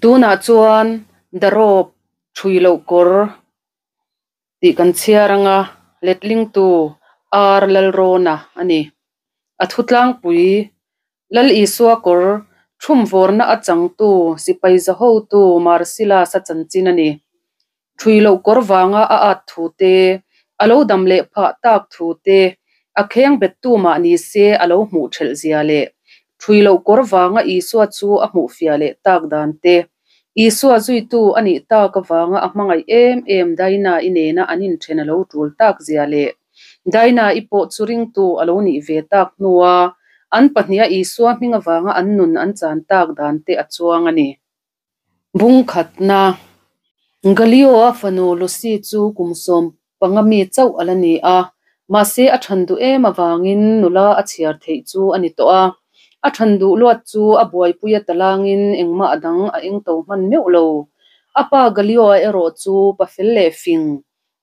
Tunah chuan The Rope, Thui Loh Kawr tih kan chhiar anga letlingtu R Lalrawna a ni. A thutlangpui Lal Isua kawr thumvawrna a changtu sipai zahotu Marsilas-a chanchin a ni. Thui loh kawr vanga a at thu te, a lo dam leh phah tak thu te, a kheng bettu mah ni se a lo hmuh thelh zia leh thui loh kawr vanga Isua chu a hmuh fiah leh tak dan te, Isua zuitu a nih tak avanga a hmangaih em em Dinah-i nena an inthen a lo tul tak zia leh Dinah-i pawh chu ringtu a lo nih ve tak hnua an pahniha Isua hming avanga an nun an chan tak dan te a chuang a ni. Bungkhatna, Galio-a fanu Lucy chu kum 15 mi chauh a la ni a, mahse a than duh em avangin nula a chhiar theih chu a ni tawh a. A than duh luat chu a buaipui a talangin engmah dang a eng to hman meuh lo. A pa Galio-a erawh chu pa fel leh fing,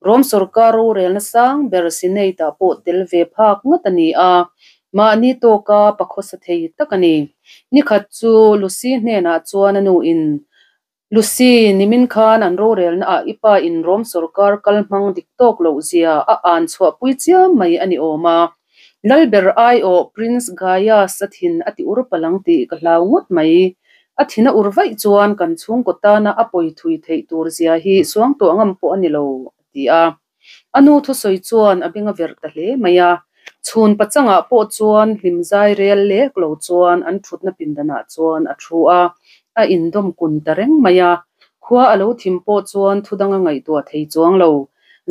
Rom sorkar rorelna sang ber Senate-ah pawh tel ve phak ngat a ni a, mahni tawka pa khawsa thei tak a ni. Nikhat chu Lucy hnenah chuan a nuin, Lucy, nimin khan an rorelnaah i pa in Rom sorkar kal hmang dik tawk loh zia a an chhuahpui chiam mai a ni awm a. Lalber aiawh Prince Gaius a thin a ti ur palang tih ka hlau ngawt mai. A thin a ur vaih chuan kan chhungkaw tana a pawi thui theih tur zia hi suangtuah ngam pawh a ni lo, a ti a. A nu thusawi chuan a beng a verh ta hle mai a. Chhun pachangah pawh chuan hlim zai rel lek lo chuan an thutna pindanah chuan a thu a, a indawm kun ta reng mai a. Khua a lo thim pawh chuan thudang a ngaihtuah thei chuang lo.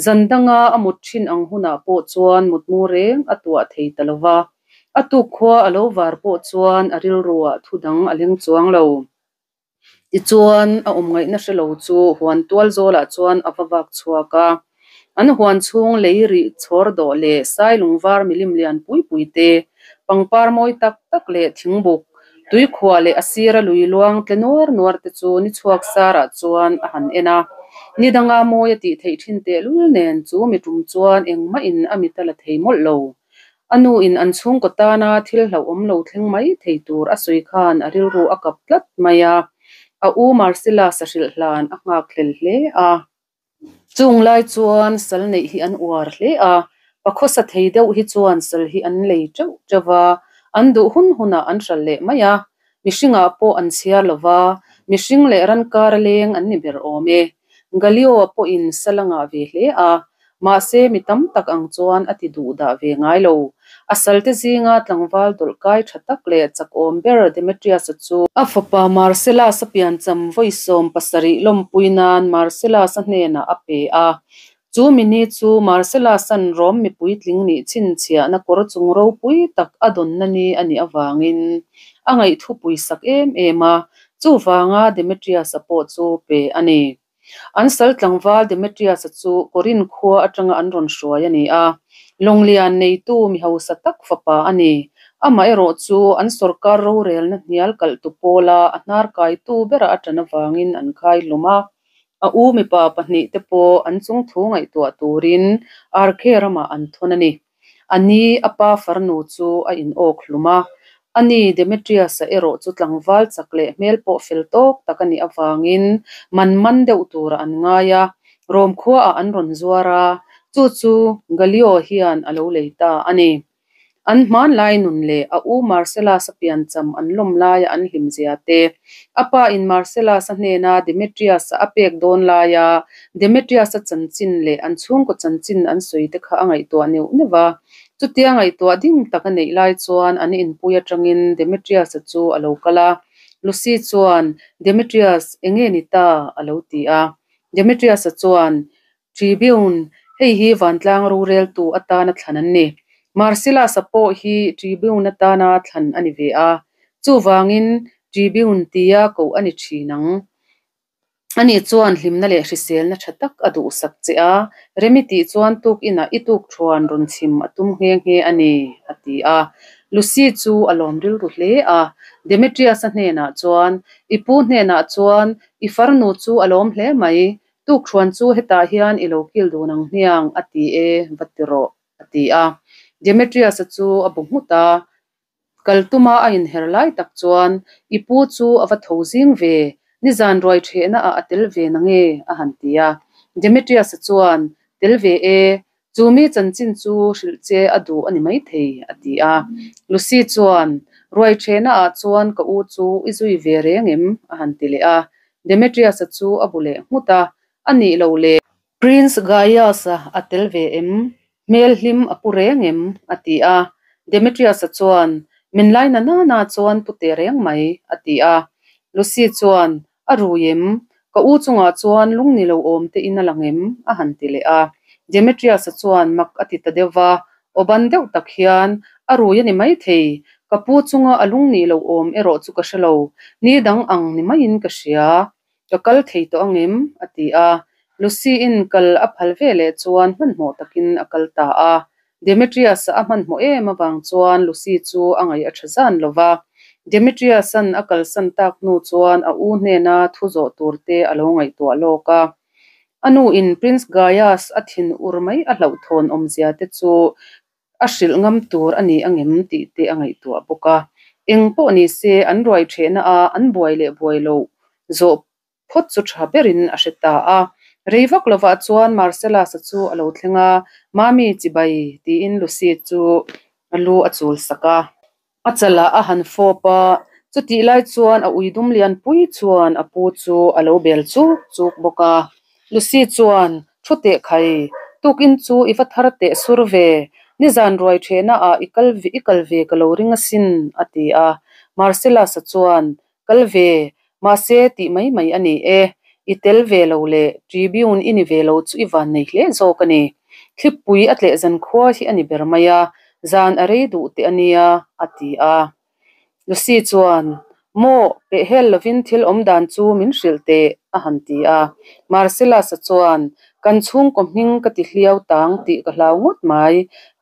Zan danga a mut thin ang hunah pawh chuan mutmu reng a tuah thei ta lo va. A tuk khua a lo var pawh chuan a rilruah thu dang a leng chuang lo. Tichuan, a awm ngaihna hre lo chu huan tual zawlah chuan a va vak chhuak a. An huan chhung lei rih chhawr dawh leh sai lungvar milim lian pui pui te, pangpar mawi tak tak leh thingbuk, tuikhuah leh a sira lui luang tle nuar nuar te chu ni chhuak sarah chuan a han en a. Ni danga mawi a tih theih thin tehlul nen chu mi tum chuan engmah in a mit a la thei mawlh lo. A nu in an chhungkaw tana thil hlauhawm lo thleng mai thei tur a sawi khan a rilru a kap tlat mai a, a u Marcellus a hrilh hlan a nghak hlel hle a. Chung lai chuan sal neih hi an uar hle a, pakhawsa thei deuh hi chuan sal hi an lei teuh teuh va, an duh hun hunah an hral leh mai a. Mihringah pawh an chhiar lo va, mihring leh ran kara leng an ni ber awm e. Galio-a pawhin sal a ngah ve hle a, mahse mi tam tak ang chuan a ti duh dah ve ngai lo. A salte zinga tlangval dawlh kai tha tak leh chakawm ber Demetrius-a chu, a fapa Marcellus-a piancham vawi 70 lawmpui nan Marcellus-a hnenah a pe a. Chu mini chu Marcellus-a'n Rom mipuitling nih chhinchhiahna kawr chung ropui tak a dawnna ni a nih avangin a ngaihthupui sak em em a, chuvanga Demetrius-a pawh chu pe a ni. An sal tlangval Demetrius-a chu Korinth khua atanga an rawn hruai a ni a, lawnglian neitu mi hausa tak fapa a ni. Amaherawh chu an sawrkar rorelna hnial kalhtu pawla a hnar kaitu bera a tan avangin an khai hlawm a. A u mipa pahnihte pawh an chungthu ngaihtuah turin Arkhe ramah an thawn a ni. A ni, a pa farnu chu a inawk hlum a. A ni, Demetrius-a erawh chu tlangval chak leh hmel pawh fel tawk tak a nih avangin man man deuh turah an ngai a, Rom khuaah an rawn zuar a, chu chu Gallio hian a lo lei ta a ni. An hmanlai nun leh a u Marcellus-a piancham an lawm laia an hlim zia te, a pa in Marcellus-a hnena Demetrius-a a pek dawn laia Demetrius-a chanchin leh an chhungkaw chanchin an sawi te kha a ngaihtuah neuh neuh va. Chutia ngaihtuah ding tak a neih lai chuan an inpui atangin Demetrius-a chu a lo kal a. Lucy chuan, Demetrius, enge ni ta? a lo ti a. Demetrius-a chuan, Tribune, Hei hi vantlang roreltu atana thlan an ni. Marcellus-a pawh hi Tribune atana thlan a ni ve a, chuvangin Tribune tia koh a ni thin ang. Ani chuan hlimna leh hriselna tha tak a duhsak che a, remi tih chuan tukinah i tuk thuan rawn chhim a tum nghe nghe a ni, a ti a. Lucy chu a lawm rilru hle a. Demetrius-a hnenah chuan, I pu hnenah chuan i farnu chu a lawm hle mai, Tukṭhuan chu hetah hian i lo kil dun ang hniang, a ti e, va ti rawh, a ti a. Demetrius-a chu a bu nghut a. Kal tuma a inher lai tak chuan, I pu chu a va tho zing ve, Nizan ruai ṭhehna ah a tel ve na nge? a han ti a. Demetrius-a chuan, Tel ve e, chu mi chanchin chu hrilh che a duh a ni maithei, a ti a. Lucy chuan, Ruai ṭhehna ah chuan ka u chu i zui ve reng em? a han ti leh a. Demetrius-a chu a bu leh nghut a, A nih lo le. Prince Gaius-a a tel ve em? Hmel hlim a pu reng em? a ti a. Demetrius-a chuan, Min lai na nana chuan pu teh reng mai, a ti a. Lucy chuan, A rui em? Ka u chungah chuan lung ni lo awm te in a lang em? a han ti leh a. Demetrius-a chuan mak a ti ta deuh va, aw ban deuh tak hian, A rui a ni maithei, ka pu chunga a lung nih lo awm erawh chu ka hre lo, ni dang ang ni maiin ka hria. Ka kal thei tawh ang em? a ti a. Lucy-in kal a phal ve leh chuan hmanhmawh takin a kal ta a. Demetrius-a a hmanhmawh em avang chuan Lucy chu a ngaih a tha zan lo va. Demetrius-a'n a kalsan tak hnu chuan a u hnena thu zawh tur te a lo ngaihtuah lawk a. A nuin Prince Gaius a thin ur mai a hlauhthawn awmzia te chu a hrilh ngam tur a ni angem tih te a ngaihtuah bawk a. Eng pawh ni se an ruai ṭhehna a an buai leh buai loh zawh phawt chu ṭha berin a hre ta a. Rei vak lovah chuan Marcellus-a chu a lo thleng a, Mami chibai tiin Lucy chu a lu a chul sak a. A chalah a han fawp a, chutih lai chuan a ui dum lianpui chuan a pu chu a lo bel chuk chuk bawk a. Lucy chuan, Thu teh khai, tukin chu i va thar teh sur ve, nizan ruai ṭhehna ah i kal i kal ve ka lo ring asin, a ti a. Marcellus-a chuan, Kal ve, mahse tih mai mai a ni e, i tel ve lo leh Tribune i ni ve lo chu i van nei hle zawk a ni. Thlipui a tleh zan khua hi a ni ber mai a, zan a rei duh teh a nia, a ti a. Lucy chuan, Maw, pehhel lovin thil awm dan chu min hrilh teh, a han ti a. Marcellus-a chuan, Kan chhungkaw hming ka ti hliau tang tih ka hlau ngawt mai.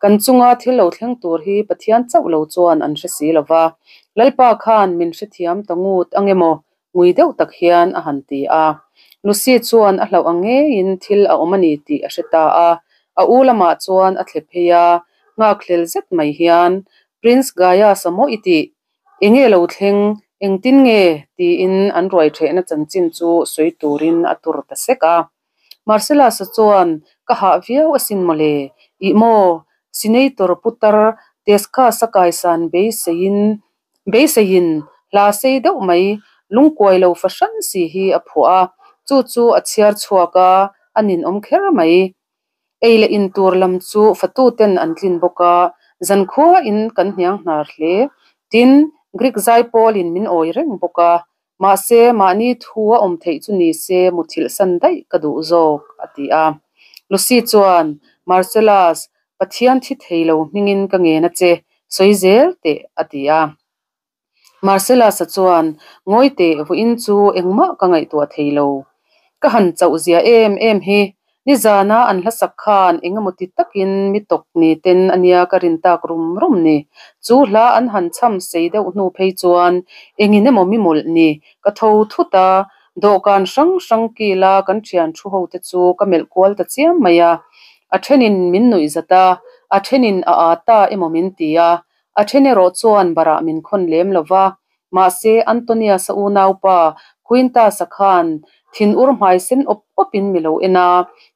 Kan chunga thil lo thleng tur hi Pathian chauh lo chuan an hre si lo va. Lalpa khan min hrethiam ta ngut ang emaw ngui deuh tak hian a han ti a. Lucy chuan a hlauh ang ngeiin thil a awm a ni tih a hre ta a. A u lamah chuan a thle phei a, nghakhlel zet mai hian, Prince Gaius-a maw i tih? Enge lo thleng? Engtin nge? tiin an ruai ṭhehna chanchin chu sawi turin a tur ta sek a. Marcellus-a chuan, Ka hah viau asin mawle. Ih maw? Senator putar Tescus-a kaisan beiseiin beiseiin hla sei deuh mai lungkuai lo fahran si hi a phuah a, chu chu a chhiar chhuak a, a ninawm kher mai. Ei leh in tur lam chu fatuten an tlin bawk a, zankhuain kan hniang hnar hle. Tin, Greek zaipawlin min awi reng bawk a, mahse mahni thu a awm theih chu ni se muthilh san daih ka duh zawk, a ti a. Lucy chuan, Marcellus, Pathian thi thei lo hmingin ka ngen a che, sawi zel teh, a ti a. Marcellus-a chuan, Ngawi teh, vawiin chu engmah ka ngaihtuah thei lo. Ka han chauh zia em em hi. Nizana an hlasak khan eng emaw ti takin mi tawk ni ten a nia ka rin tak rum rum ni. Chu hla an han cham sei deuh hnu phei chuan engin emaw mi mawlh ni. Ka tho thut a, dawhkan hrang hrang kila kan thian thu ho te chu ka melh kual ta chiam mai a. A thenin min nuih zat a, a thenin a â ta emaw min ti a, A then erawh chuan barah min khawn lem lo va, mahse Antonius-a unaupa Quintus-a khan thinur hmai sen awp awpin mi lo en a,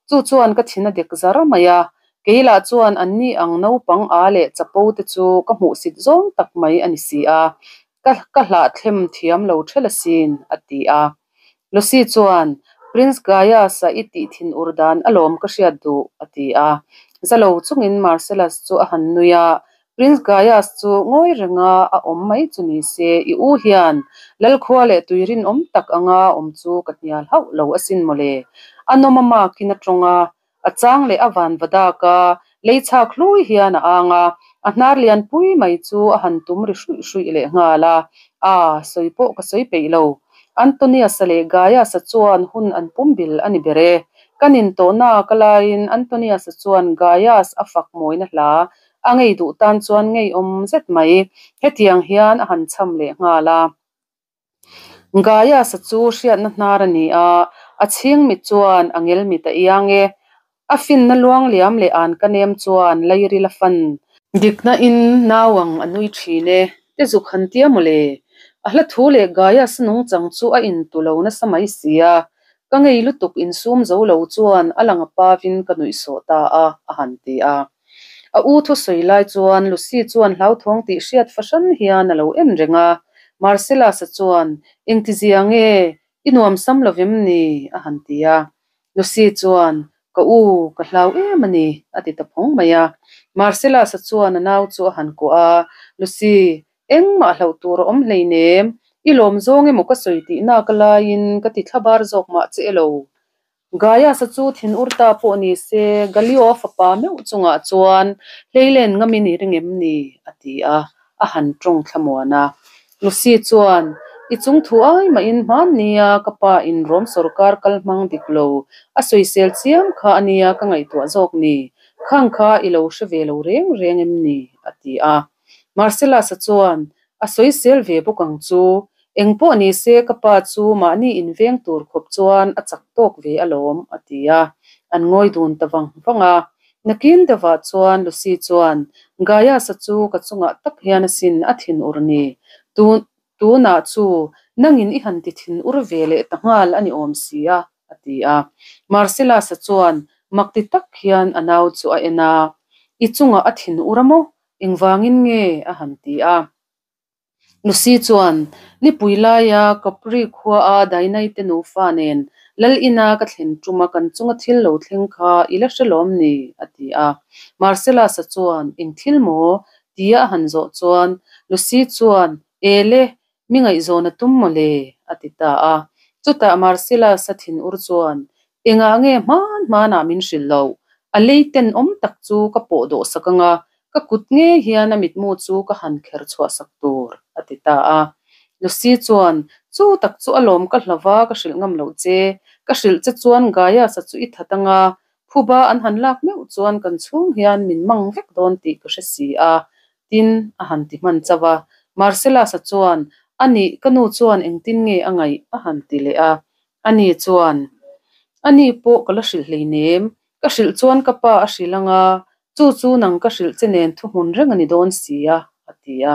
chu chuan ka thin a dek zar mai a, kei lah chuan anni ang naupang a leh chapo te chu ka hmuhsit zawng tak mai a ni si a, ka ka hlahthlem thiam lo ṭhel asin, a ti a. Lucy chuan, Prince Gaius-a i tih thinur dan alawm ka hriat duh, a ti a. Zalo chungin Marcellus chu a han nui a, Prince Gaius chu ngawi renga a awm mai chu ni se, i u hian Lalkhua leh tui rinawm tak anga awm chu ka hnial hauh lo asin mawle. A nawm a makin a tawng a, A chang leh a van va dak a, lei chhak hlui hian a ang a, a hnar lian pui mai chu a han tum ri hruih hruih leh nghal a, Aa, sawi pawh ka sawi peih lo. Antonius-a leh Gaius-a chuan hun an pum bil a ni ber e. Ka nin tawhna ka laiin Antonius-a chuan Gaius a fak mawina hla a ngei duh tan chuan ngeiawm zet mai. Hetiang hian a han cham leh nghal a. Gaius-a chu hriatna hnar a ni a, a chhing mit chuan a ngel mit a iang e. A finna luang liam leh an ka nem chuan lairil a fan. Dikna in nau ang a nui thin e, te zuk han tia mawle. A hla thu leh Gaius nungchang chu a intu lo nasa mai si a, ka ngei lutuk insum zo lo chuan a lang a pavin ka nuihsawh ta a, a han ti a. A u thusawi lai chuan Lucy chuan hlauthawng tih hriat fahran hian a lo en reng a. Marcellus-a chuan, Engtizia nge? I nuam sam lo vem ni? a han ti a. Lucy chuan, Ka u, ka hlau em a ni, a ti ta phawng mai a. Marcellus-a chuan a nau chu a han kuah a, Lucy, engmah hlauh tur a awm hleinem, i lawm zawng emaw ka sawi tihna ka laiin ka ti thlabar zawk mah che elo. Gaius-a chu thin ur ta pawh ni se, Galio-a fapa meuh chungah chuan hleilen ngamin i ring em ni? a ti a, a han tawng thlamuan a. Lucy chuan, I chung thu ai mahin hmannia ka pa in Rom sorkar kal hmang dik lo a sawisel chiam kha a nia ka ngaihtuah zawk ni, khang kha i lo hre ve lo reng reng em ni? a ti a. Marcellus-a chuan, A sawisel ve bawk ang chu. Engpawh ni se ka pa chu mahni inveng tur khawp chuan a chak tawk ve alawm, a ti a. An ngawi dun ta vang vang a. Nakin deuhah chuan Lucy chuan, Gaius-a chu ka chungah tak hian asin a thinur ni. Tun tunah chu nangin i han ti thinur ve leh ta nghal a ni awm si a, a ti a. Marcellus-a chuan mak ti tak hian a nau chu a en a, I chungah a thinur a maw? Engvangin nge? a han ti a. Lucy chuan, Nipui laia Capri khuaa Dainai-te nufa nen Lal ina ka thlen tuma kan chunga thil lo thleng kha i la hre lawm ni? a ti a. Marcellus-a chuan, Eng thil maw? tia a han zawh chuan Lucy chuan, E le, mi ngaihzawn a tum maw le? a ti ta a. Chutah Marcellus-a thinur chuan, Engah nge hman hmanah min hrilh loh? A lei tenawm tak chu ka pawh dawh sak anga, ka kut ngei hian a mitmu chu ka han kher chhuah sak tur, a ti ta a. Lucy chuan, Chu tak chu a lawm ka hlauh a, ka hrilh ngam loh che. Ka hrilh che chuan Gaius-a chu i that anga, phuba an han lak meuh chuan kan chhung hian min mang vek dawn tih ka hre si a, tin a han ti hman chauh a. Marcellus-a chuan, A nih, ka nu chuan engtin nge a ngaih? a han ti leh a. Ani chuan, Ani pawh ka la hrilh hleinem, ka hrilh chuan ka pa a hrilh ang a, chu chu nang ka hrilh che nen thuhmun reng a ni dawn si a, a ti a.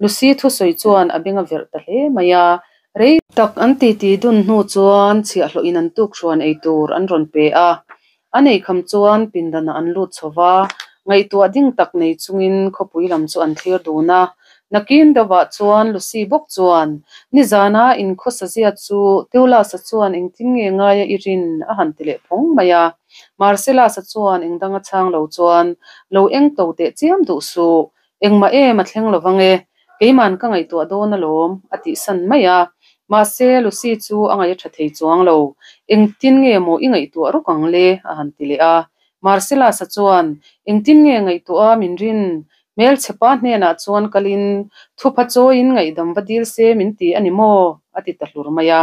Lucy thusawi chuan a beng a verh ta hle mai a, rei tak an titi dun hnu chuan chhiahhlawhin an tukhruan ei tur an rawn pe a. A neikham chuan pindanah an lut chho va, ngaihtuah ding tak nei chungin khawpui lam chu an thlir dun a. Nakin deuhah chuan Lucy bawk chuan, Nizana inkhawsa zia chu Tiulasa chuan engtin nge ngaia i rin? a han ti leh phawng mai a. Marcellus-a chuan engdang a chhang lo chuan, Lo eng to teh chiam duh suh, Engmah em a thleng lo vang e, keiman ka ngaihtuah dawn alawm, a tihsan mai a. Mahse, Lucy chu a ngaih a tha thei chuang lo. Engtin nge maw i ngaihtuah rawk ang le? a han ti leh a. Marcellus-a chuan, Engtin nge ngaihtuah a min rin? Hmelchhe pa hnenah chuan kalin thupha chawiin ngaihdam va dil se min ti a ni maw? a ti ta hlur mai a.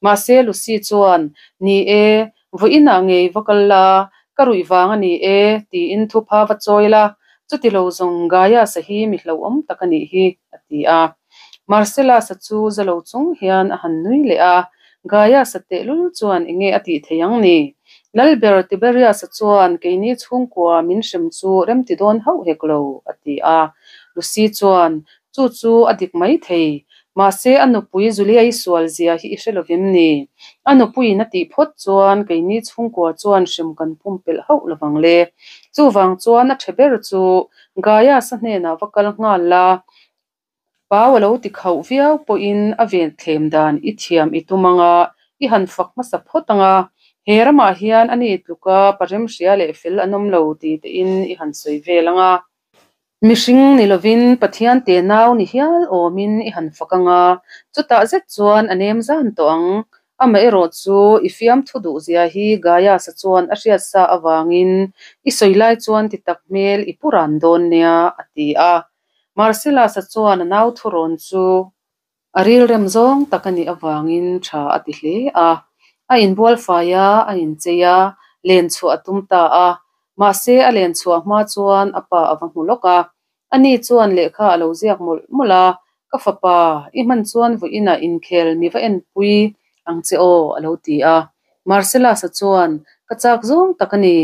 Mahse, Lucy chuan, Ni e, Vawiinah ngei va kal la, ka ruih vang a ni e, tiin thupha va chawi la, chuti lo zawng Gaius-a hi mi hlauhawm tak a nih hi, a ti a. Marcellus-a chu za lo chung hian a han nui leh a, Gaius-a tehlul chuan enge a tih thei ang ni? Lalber Tiberius-a chuan keini chhungkua min hrem chu remti dawn hauh hek lo, a ti a. Lucy chuan, Chu chu a dik mai thei. Mahse, a nupui Julia-i sual zia hi i hre lovem ni? A nupuiin a tih phawt chuan keini chhungkua chuan hrem kan pumpelh hauh lovang le. Chuvang chuan a tha ber chu Gaius-a hnenah va kal nghal la. Pau a lo ti khauh viau pawhin a ven thlem dan i thiam i tum anga i han fak hmasa phawt anga he ramah hian a ni tluka paremhria leh fel an awm lo ti tein i han sawi vel anga. Mihring ni lovin Pathian te nau ni hial awmin i han fak ang a, chutah zet chuan a nem zan tawh ang. Amaherawh chu i fiamthu duh zia hi Gaius-a chuan a hriat sa avangin i sawi lai chuan ti tak hmel i pu ran dawn nia, a ti a. Marcellus-a chuan a nau thurawn chu A rilrem zawng tak a nih avangin tha a ti hle a. A inbual fai a, a inchei a, len chhuah a tum ta a. Mahse, a len chhuah hma chuan a pa a va hmu lawk a. Ani chuan lehkha a lo ziak mawlh mawlh a, Ka fapa, i hman chuan vawiinah inkhel mi va enpui ang che aw, a lo ti a. Marcellus-a chuan, Ka chak zawng tak a ni.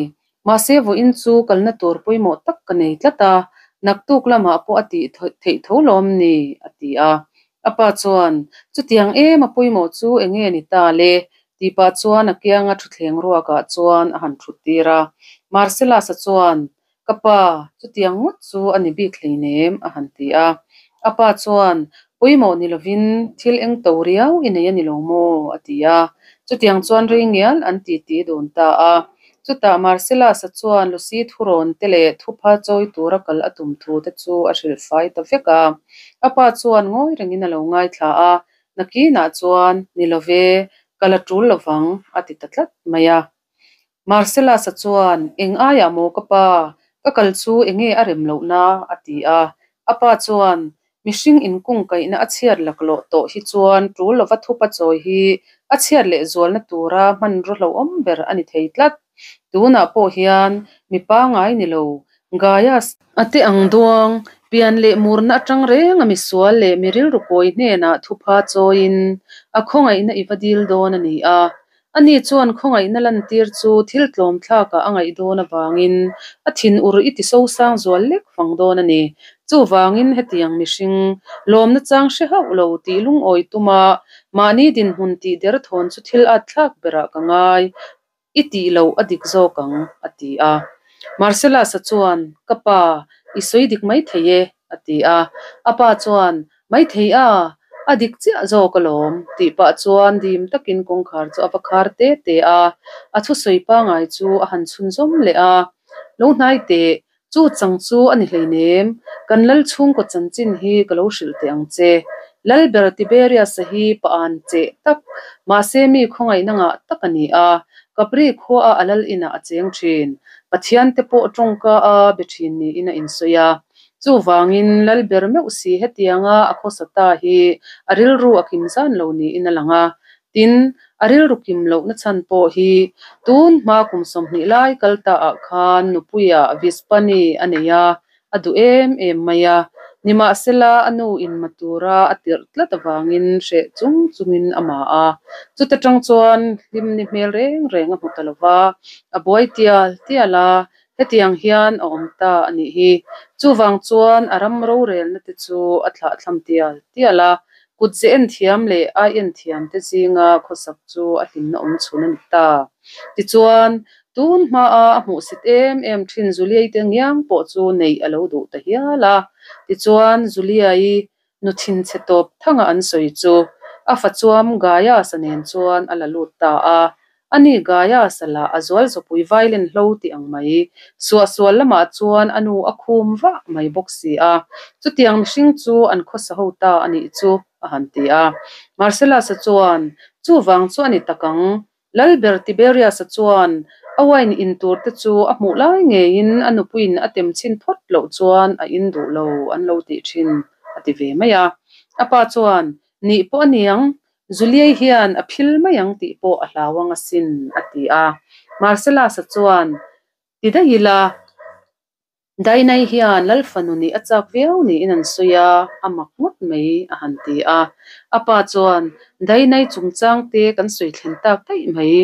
Mahse, vawiin chu kalna tur pawimawh tak ka nei tlat a, naktuk lamah pawh a tih theih tho lawm ni? a ti a. A pa chuan, Chutiang em a pawimawh chu eng nge ni ta le? tih pah chuan a kianga thutthleng ruakah chuan a han thut tir a. Marcellus-a chuan, Ka pa, chutiang ngawt chu a ni bik hleinem, a han ti a. A pa chuan, Pawimawh ni lovin thil eng to riau i nei a ni lo maw? a ti a. Chutiang chuan rei ngial an titi dun ta a. Chutah Marcellus-a chuan Lucy thurawn te leh thupha chawi tura kal a tum thu te chu a hrilh fai ta vek a. A pa chuan ngawi rengin a lo ngaithla a, Nakinah chuan, Ni lo ve, kal a tul lovang, a ti ta tlat mai a. Marcellus-a chuan, Eng aiah maw ka pa, ka kal chu enge a rem lohna? a ti a. A pa chuan, Mihring inkungkaihna a chhiat laklawh tawh hi chuan tul lova thupa chawi hi a chhiat lehzualna tura hmanraw hlauhawm ber a ni thei tlat. Tunah pawh hian mi pangngai ni lo, Gaius, a te ang duang, pian leh murna atang reng a misual leh mi rilru kawi hnenah thupha chawiin a khawngaihna i va dil dawn a ni a. Ani chuan khawngaihna lantir chu thil tlawm thlakah a ngaih dawn avangin a thinur i ti sosang zual lek fang dawn a ni. Chuvangin hetiang mihring, lawmna chang hre hauh lo tih lungawi tuma mahni dinhmun tih derthawn chu thil at thlak berah ka ngai i tih loh a dik zawk ang, a ti a. Marcellus-a chuan, Ka pa, i sawi dik maithei e, a ti a. A pa chuan, Maithei a, a dik chiah zawk alawm, tih pah chuan dim takin kawngkhar chu a va khar te te a. A thusawi pangngai chu a han chhunzawm leh a. Lo hnai teh, Chu chang chu a ni hleinem, kan lal chhungkaw chanchin hi ka lo hrilh teh ang che. Lalber Tiberius-a hi pa an cheh tak, mahse mi khawngaihna ngah tak a ni a, Capri khuaah a lal inah a cheng thin. Pathian te pawh tawngka a be thin niin a insawi a. Chuvangin Lalber meuh si hetianga a khawsa ta hi a rilru a kim zan lo niin a lang a. Tin, a rilru kim lohna chhan pawh hi tun hma kum 20 lai kal ta ah khan nupuia Vispani a nei a, a duh em em mai a. Nimahsela, a nu in ma tura a tirh tlat avangin hreh chung chungin a ma a. Chuta tang chuan hlimni hmel reng reng a hmu ta lova, a buai tial tial a, hetiang hian a awm ta a nih hi. Chuvang chuan a ram rorelna te chu a thlahthlam tial tial a, Kut ze en thiam leh ai en thiam te zinga khawsak chu a hlimna awm chhun a ni ta. Tichuan, tun hmaa a hmuhsit em em thin Juliai te ngiang pawh chu neih a lo duh ta hial a. Tichuan, Juliai nu thinchhe tawp thanga an sawi chu a fachuam Gaius-a nen chuan a la lut ta a. Ani Gaius-a lah a zual zawpui violin hlo tih ang mai. Suahsual lamah chuan a nu a khum vah mai bawk si a. Chutiang mihring chu an khawsa ho ta a nih chu, a han ti a. Marcellus-a chuan, Chuvang chu a ni tak ang. Lalber Tiberius-a chuan a wine in tur te chu a hmuh lai ngeiin a nupuiin a tem chhin phawt loh chuan a in duh lo an lo tih thin, a ti ve mai a. A pa chuan, Nih pawh a niang, Juliei hian a phil mai ang tih pawh a hlau ang asin, a ti a. Marcellus-a chuan, Ti daih ila, Dainai hian Lal fanu nih a chak viau niin an sawi a, a mak ngawt mai, a han ti a. A pa chuan, Dainai chungchang te kan sawi thlen tak daih mai,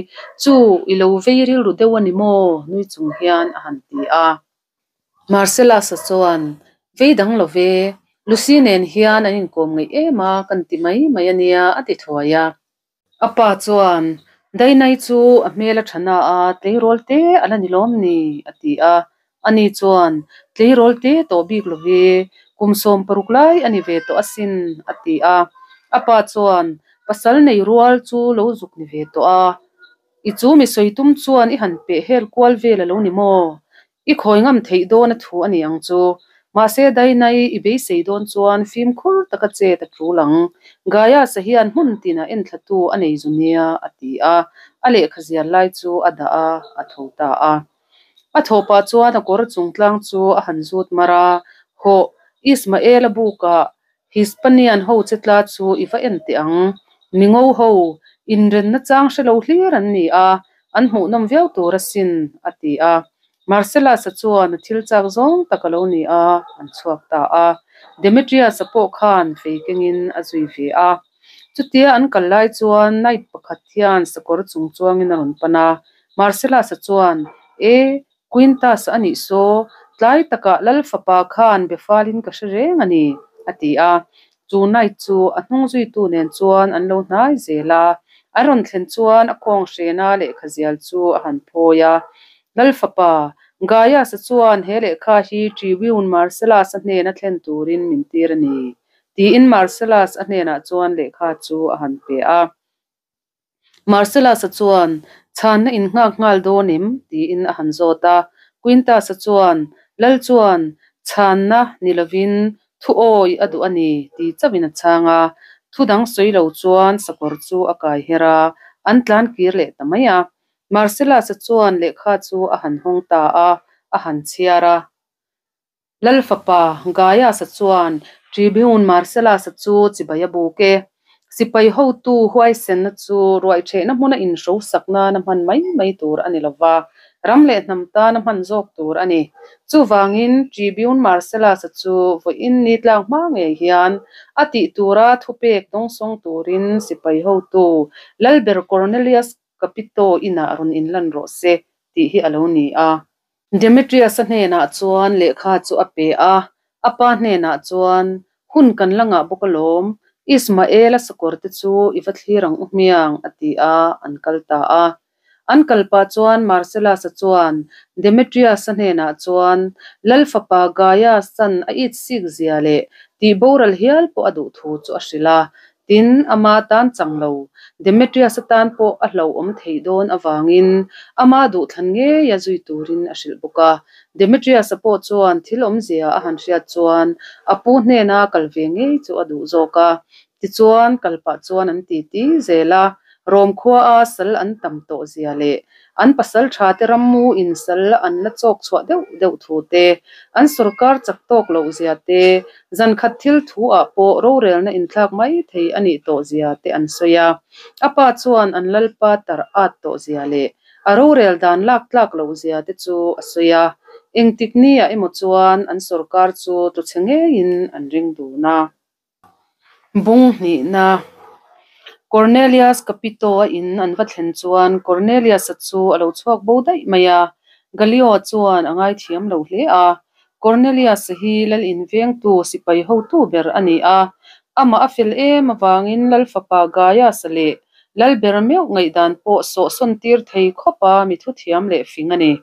chu i lo vei rilru deuh a ni maw? nui chung hian a han ti a. Marcellus-a chuan, Vei dang lo ve, Lucy nen hian an inkawm ngeih em a, kan ti mai mai a nia, a ti thuai a. A pa chuan, Dainai chu a hmel a tha na a, tleirawl te a la ni lawm ni? a ti a. Ani chuan, Tleirawl te tawh bik lo ve, kum 16 lai a ni ve tawh asin, a ti a. A pa chuan, Pasal nei rual chu lo zuk ni ve tawh a, I chu mi sawi tum chuan i han peh hel kual vel a lo ni maw? I khawi ngam theih dawn a thu a ni ang chu. Mahse Dainai i beisei dawn chuan fimkhur taka chet a tul ang. Gaius-a hian hmun tinah enthlatu a nei zu nia, a ti a. A lehkha zial lai chu a dah a, a tho ta a. A thawh pah chuan a kawr chungtlang chu a han zut mar a, Hawh, Ismael-a bukah Hispanian ho che tla chu i va en teh ang. Mingo ho, inrenna chang hre lo hlir an ni a, an hmuhnawm viau tur asin, a ti a. Marcellus-a chuan a thil chak zawng tak a lo ni a, an chhuak ta a. Demetrius-a pawh khan fei kengin a zui ve a. Chutia an kal lai chuan knight pakhat hian sakawr chung chuangin a rawn pan a. Marcellus-a chuan, E, Quintus a nih saw, tlai takah Lal fapa khan be falin ka hre reng a ni, a ti a. Chu Knight chu a hnung zuitu nen chuan an lo hnai zel a. An rawn thlen chuan a kawng hrena lehkha zial chu a han phawi a. Lal fapa, Gaius-a chuan he lehkha hi Tribune Marcellus-a hnena thlen turin min tir a ni, tiin Marcellus-a hnenah chuan lehkha chu a han pe a. Marcellus-a chuan, Chhanna in nghak nghal dawn em? tiin a han zawt a. Quintus-a chuan, Lal chuan, Chhanna ni lovin thu awi a duh a ni, ti chauhin a chhang a. Thu dang sawi lo chuan sakawr chu a kai her a, an tlan kir leh ta mai a. Marcellus-a chuan lehkha chu a han hawng ta a, a han chhiar a. Lal fapa Gaius-a chuan Tribune Marcellus-a chu chibai a buk e. Sipai hotu huaisenna chu ruaihṭhehna hmuna inhrosak nana hman mai mai tur a ni lo va, ram leh hnam tana hman zawk tur a ni. Chuvangin Tribune Marcellus-a chu vawiin ni tlak hma ngei hian a tih tura thupek dawngsawng turin sipai hotu Lalber Cornelius Capito inah rawn inlan rawh se tih hi a lo ni a. Demetrius-a hnenah chuan lehkha chu a pe a, a pa hnenah chuan, Hun kan la ngah bawk alawm, Ismael-a sakawrte chu i va thlir ang u hmiang, a ti a, an kal ta a. An kal pah chuan Marcellus-a chuan Demetrius-a hnenah chuan Lal fapa Gaius-a'n a it sik zia leh tih boral hial pawh a duh thu chu a hrilh a, Tin, ama tan chang lo, Demetrius-a tan pawh a hlauhawm theih dawn avangin ama duhthlan ngeia zui turin a hrilh bawk a. Demetrius-a pawh chuan thil awmzia a han hriat chuan a pu hnena kal ve ngei chu a duh zawk a. Tichuan, kal pah chuan an titi zel a, Rom khuaa sal an tam tawh zia leh An pasal tha te rammu in sal an la chawk chhuah deuh deuh thu te, an sorkar chak tawk loh zia te, zan khat thil thu ah pawh rorelna inthlak mai thei a nih tawh zia te an sawi a. A pa chuan an lalpa tar at tawh zia leh a rorel dan lak tlak loh zia te chu a sawi a. Engtik ni ah emaw chuan an sorkar chu tuchhe ngeiin an ring dun a. Bung hnihna, Cornelius Capito-a in an va thlen chuan Cornelius-a chu a lo chhuak bo daih mai a, Gallio-a chuan a ngaithiam lo hle a. Cornelius-a hi lal invengtu sipai hotu ber a ni a, amah a fel em avangin lal fapa Gaius-a leh lal ber meuh ngaihdan pawh sawhsawn tir thei khawpa mi thuthiam leh fing a ni.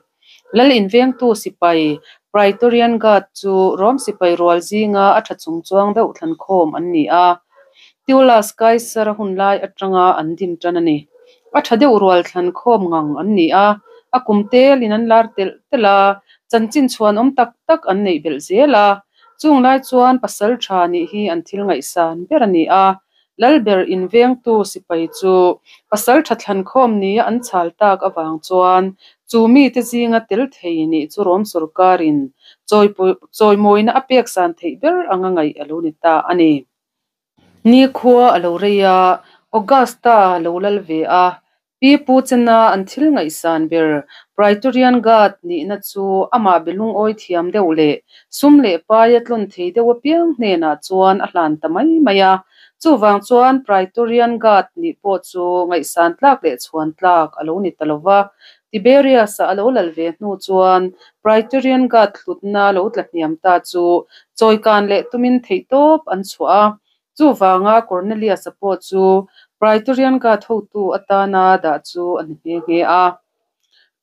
Lal invengtu sipai, Praetorian Guard, chu Rom sipai rual zinga a tha chungchuang deuh thlankhawm an ni a, Tullus Caesar a hunlai atanga an din tan a ni. A tha deuh rual thlankhawm ngang an ni a, a kum telin an lar telh telh a, chanchin chhuanawm tak tak an neih belh zel a. Chung lai chuan pasal tha nih hi an thil ngaihsan ber a ni a, Lalber invengtu sipai chu pasal tha thlankhawm nia an chhal tak avang chuan chu mite zinga tel thei nih chu Rom sawrkarin chawimawina a pek san theih ber anga ngaih a lo ni ta a ni. Nikhua a lo rei a, Augusta lo lal ve a, Pi Pu Chena an thil ngaihsan ber Praetorian Guard nihna chu amah be lungawi thiam deuh leh sum leh paia tlawn thei deuh apiang hnenah chuan a hlan ta mai mai a. Chuvang chuan Praetorian Guard nih pawh chu ngaihsan tlak leh chhuan tlak a lo ni ta lo va. Tiberius-a a lo lal ve hnu chuan Praetorian Guard hlutna lo tla hniam ta chu chawikan leh tumin theihtawp an chhuah a. Chuvanga Cornelius-a pawh chu Praetorian Guard hotu atana dah chu a ni nghe nghe a.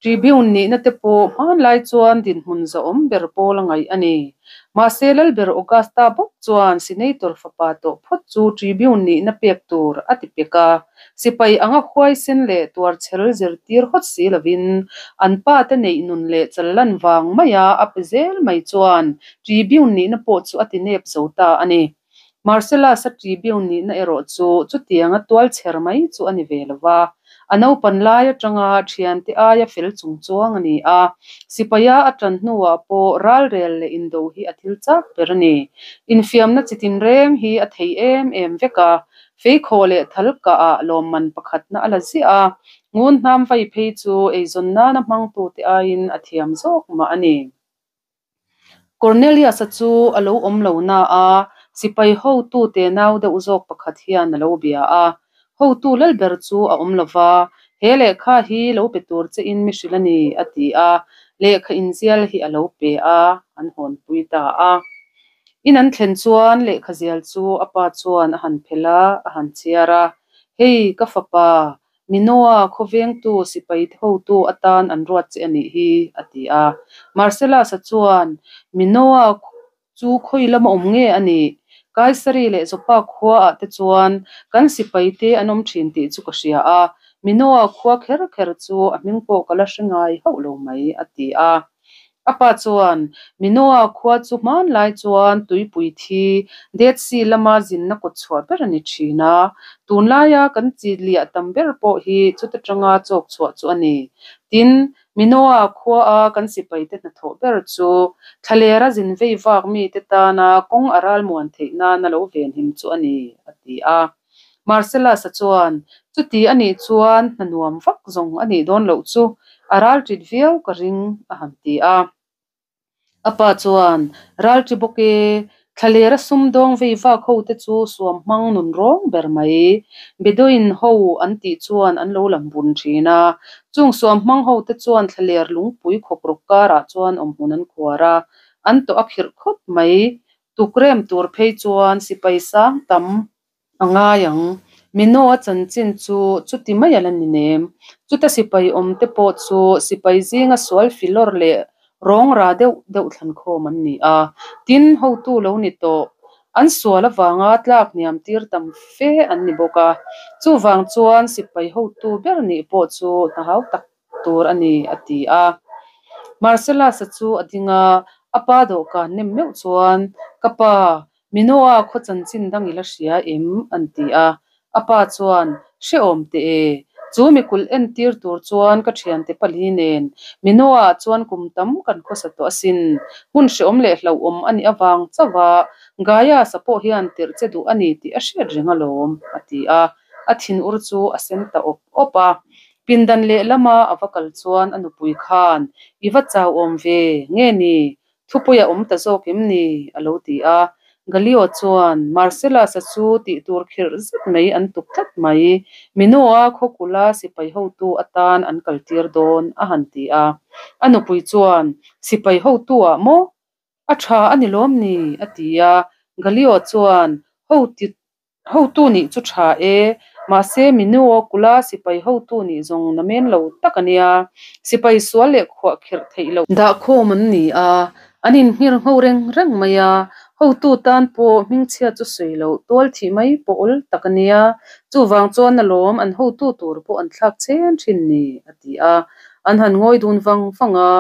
Tribune nihna te pawh hmanlai chuan dinhmun zahawm ber pawl a ngaih a ni. Mahse Lalber Augusta bawk chuan Senator fapa tawh phawt chu Tribune nihna pek tur a ti pek a. Sipai anga huaisen leh tuarchhel zirtir hawt si lovin an pa te neih nun leh challan vang maia a pe zel mai chuan Tribune nihna pawh chu a ti nep zo ta a ni. Marcellus-a Tribune nihna erawh chu chutianga tual chher mai chu a ni ve lo va, a naupan lai atanga thiante aia fel chung chuang a ni a, sipaia a tan hnuah pawh ralrel leh indo hi a thil chak ber a ni. Infiamna chi tinreng hi a thei em em vek a, feikhawh leh thal kahah lawmman pakhatna a la ziah a, ngun hnam vai phei chu eizawn nana hmangtute aiin a thiam zawk mah a ni. Cornelius-a chu a lo awm lo na a, sipai hotu te nau deuh zawk pakhat hian a lo bia a. Hotu lalber chu a awm lo va, he lehkha hi lo pe tur che in mi hrilh a ni, a ti a. Lehkha inzial hi a lo pe a, an hawnpui ta a. In an thlen chuan lehkha zial chu a pa chuan a han phelh a, a han chhiar a, Hei, ka fapa, Minoa khawvengtu sipai hotu atan an ruat che a nih hi, a ti a. Marcellus-a chuan, Minoa chu khawi lama awm nge a nih? Kaisari leh Joppa khuaah te chuan kan sipaite an awm thin tih chu ka hria a, Minoa khua kher kher chu a hming pawh ka la hre ngai hauh lo mai, a ti a. A pa chuan, Minoa khua chu hmanlai chuan tuipui thi Dead Sea lama zinna kawt chhuah ber a ni thin a, tunlaia kan chi liah tam ber pawh hi chuta tanga chawk chhuah chu a ni. Tin, Minoa khuaa kan sipaite hnathawh ber chu thlalera zin vei vak mite tana kawng a ralmuan theih nana lo venhim chu a ni, a ti a. Marcellus-a chuan, Chuti a nih chuan hna nuam vak zawng a nih dawn loh chu a ralṭit viau ka ring, a han ti a. A pa chuan, Ralṭi bawk e, thlalera sumdawng vei vak ho te chu suam hmang nun rawng ber mai. Bedouin ho an tih chuan an lo lam bun ṭhin a. Chung suam hmang ho te chuan thlaler lungpui khawkrawk karah chuan awmhmun an khuar a, an tawh a khirh khawp mai. Tukrem tur phei chuan sipai sang tam A ngai ang. Mino a chanchin chu chuti mai a la ni nem. Chuta sipai awm te pawh chu sipai zinga sual filawr leh rawng ra deuh deuh thlankhawm an ni a. Tin, hotu lo ni tawh. An sual avanga tlak hniam tir tam fe an ni bawk a. Chuvang chuan sipai hotu ber nih pawh chu hna hau tak tur a ni, a ti a. Marcellus-a chu a ding a, a pa dawhkan nem meuh chuan, Ka pa, Minoa khaw chanchin dang i la hria em? an ti a. A pa chuan, Hrehawm teh e, chu mi kulh entir tur chuan ka thiante pali nen Minoa-ah chuan kum tam kan khawsa tawh asin. Hmun hrehawm leh hlauhawm a nih avang chauh a, Gaius-a pawh hian tirh che duh a ni tih a hriat reng alawm, a ti a. A thinur chu a sen ta awp awp a. Pindan lehlama a va kal chuan a nupui khan, I va chau awm ve, nge ni? Thupui a awm ta zawk em ni? a lo ti a. Galio chuan, Marcellus-a chu tih tur khirh zet mai an tuk tlat mai. Minoa khawkula sipai hotu atan an kaltir dawn, a han ti a. A nupui chuan, Sipai hotu-ah maw? A tha a ni lawm ni? a ti a. Galio chuan, Hotu nih chu tha e, mahse Minuo kula sipai hotu nih zawng na men lo tak a nia. Sipai sual leh khuah khirh theih loh. Dahkhawm an ni a, an inhmir ngho reng reng mai a, hotu tan pawh hmingchhia chu sawi loh tual thih mai pawh awl tak a nia. Chuvang chuan alawm an hotu tur pawh an thlak chen thin ni, a ti a. An han ngawi dun vang vang a,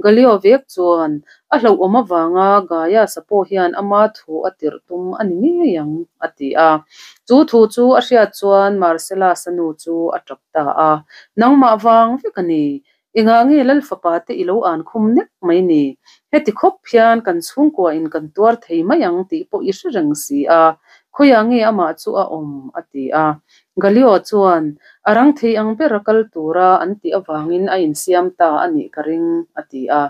Galio vek chuan a hlauhawm avanga Gaius-a pawh hian ama thu a tirh tum a ni ngei ang, a ti a. Chu thu chu a hriat chuan Marcellus-a nu chu a tap ta a, Nangmah vang vek a ni. Engah nge Lal fapa te i lo an khum nek mai ni? Heti khawp hian kan chhungkuain kan tuar thei mai ang tih pawh i hre reng si a, khawiah nge amah chu a awm? a ti a. Galio chuan, A rang thei ang ber a kal tura an tih avangin a insiam ta a nih ka ring, a ti a.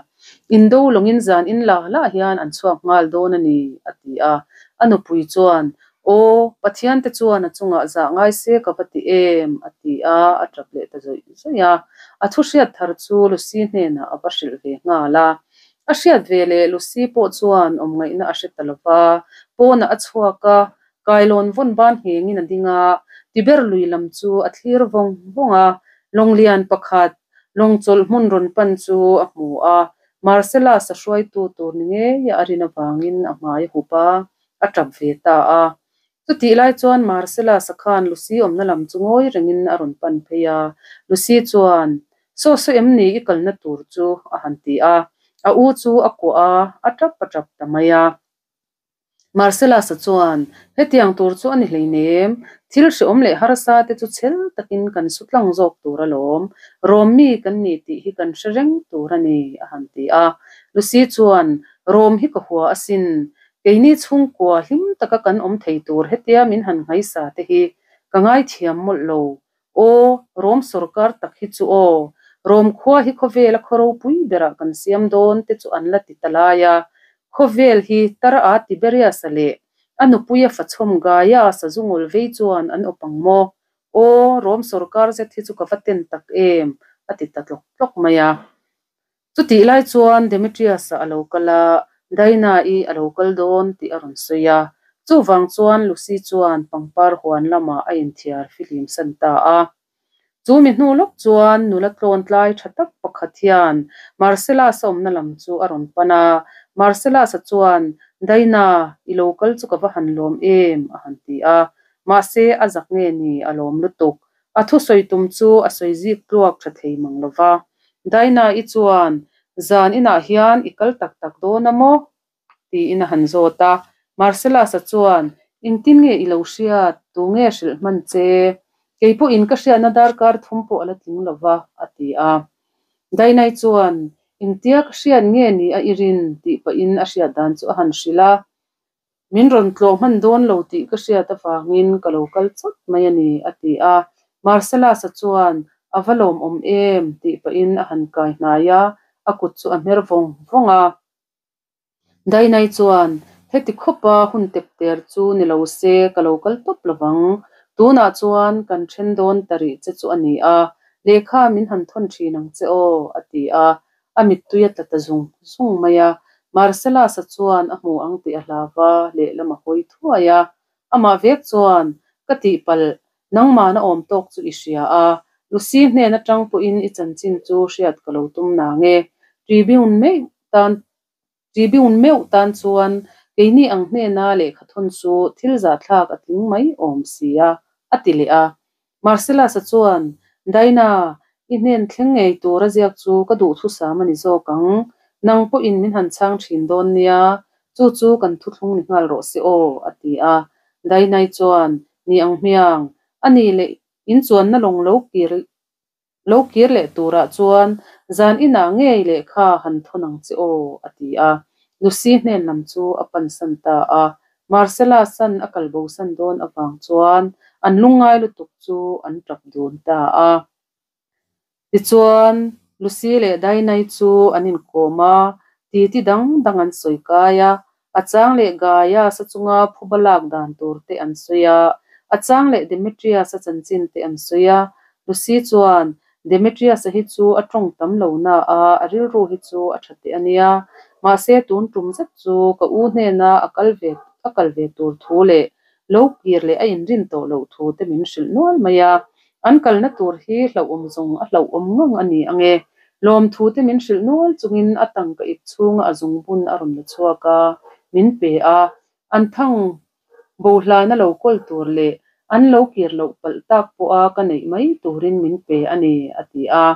Indo lawngin zan in la lah hian an chhuak nghal dawn a ni, a ti a. A nupui chuan, Aw, Pathian te chuan a chungah zah ngai se ka va ti em, a ti a, a tap leh ta zawih zawih a. A thu hriat thar chu Lucy hnenah a va hrilh ve nghal a. A hriat ve leh Lucy pawh chuan awmngaihna a hre ta lo va, pawnah a chhuak a, Kailawn vawn ban nghengin a ding a, Tiber lui lam chu a thlir vawng vawng a, Lawnglian pakhat, lawng chawlh hmun rawn pan chu a hmu a, Marcellus-a hruaitu tur ni ngeia a rin avangin a hmai a hup a, a tap ve ta a. Chutih lai chuan Marcellus-a khan Lucy awmna lam chu ngawi rengin a rawn pan phei a, Lucy chuan, Saw saw em ni i kalna tur chu? a han ti a, a u chu a kuah a, a tap a tap ta mai a. Marcellus-a chuan, Hetiang tur chu a ni hleinem, thil hrehawm leh harsa te chu chhel takin kan su tlang zawk tur alawm, Rom mi kan ni tih hi kan hre reng tur a ni, a han ti a. Lucy chuan, Rom hi ka hua asin, keini chhungkua hlim taka kan awm thei tur hetia min han nghaisa te hi ka ngaithiam mawlh lo, Aw, Rom sorkar tak hi chu aw, Rom khua hi khawvela khaw ropui berah kan siam dawn te chu an la ti ta lai a, khawvel hi tar a Tiberius-a leh a nupuia fachhawm Gaius-a zungawl vei chuan an awp ang maw? Aw, Rom sorkar zet hi chu ka va ten tak em, a ti ta tlawk tlawk mai a. Chutih lai chuan Demetrius-a a lo kal a, Dinah-i a lo kal dawn tih a rawn sawi a. Chuvang chuan Lucy chuan pangpar huan lamah a inthiar fihlim san ta a. Chu mi hnu lawk chuan nula tlawn tlai tha tak pakhat hian Marcellus-a awmna lam chu a rawn pan a. Marcellus-a chuan, Dinah, i lo kal chu ka va han lawm em? a han ti a. Mahse, a zak nge ni a lawm lutuk. A thusawi tum chu a sawi zik tluak tha thei mang lo va. Dinah-i chuan, Zan inah hian i kal tak tak dawn a maw? tiin a han zawt a. Marcellus-a chuan, Engtin nge i lo hriat? Tu nge hrilh hman che? Kei pawhin ka hriatna darkar thum pawh a la tling lo va, a ti a. Dinah-i chuan, Engtia ka hriat nge ni a i rin? tih pahin a hriat dan chu a han hrilh a. Min rawn tlawh hman dawn lo tih ka hriat avangin ka lo kal chawt mai a ni, a ti a. Marcellus-a chuan, A va lawmawm em? tih pahin a han kai hnai a, a kut chu a hmer vawng vawng a. Dainai chuan, Heti khawpa hun tep ter chu ni lo se ka lo kal tawp lo vang. Tunah chuan kan then dawn ta rih che chu a ni a, lehkha min han thawn thin ang che aw, a ti a. A mittui a tla ta zung zung mai a. Marcellus-a chuan a hmu ang tih a hlau va, lehlam a hawi thuai a. Amah vek chuan, Ka tihpalh, nangmahna awm tawk chu i hria a, Lucy hnen atang pawhin i chanchin chu hriat ka lo tum nang e. Tribune meuh tan Tribune meuh tan chuan keini ang hnena lehkha thawn chu thil zahthlak a tling mai awm si a, a ti leh a. Marcellus-a chuan, Dinah, i hnen thleng ngei tur a ziak chu ka duhthusam a ni zawk ang. Nang pawhin min han chhang thin dawn nia, chu chu kan thuthlung ni nghal rawh se aw, a ti a. Dinah-i chuan, Ni ang hmiang, a nih leh in chuanna lawng lo kir Lo kir leh turah chuan zan inah ngei lehkha han thawn ang che aw, a ti a. Lucy hnen lam chu a pansan ta a. Marcella san a kal bosan dawn avang chuan an lungngai lutuk chu an tap dun ta a. Tichuan, Lucy leh Dainai chu an inkawm a, titi dang dang an sawi kai a. A chang leh Gaius-a chunga phuba lak dan tur te an sawi a, a chang leh Demetrius-a chanchin te an sawi a. Lucy chuan, Demetrius-a hi chu a tawng tam lo na a, a rilru hi chu a tha teh a nia. Mahse tun tum zet chu ka u hnena a kal ve a kal ve tur thu leh lo kir leh a inrin tawh loh thu te min hrilh nual mai a. An kalna tur hi hlauhawm zawng a hlauhawm ngang a ni ang e. Lawmthu te min hrilh nual chungin a tangka ip chhunga a zungbun a rawn la chhuak a, min pe a. An thang bohlana lo kawl tur leh an lo kir loh palh tak pawha ka neih mai turin min pe a ni, a ti a.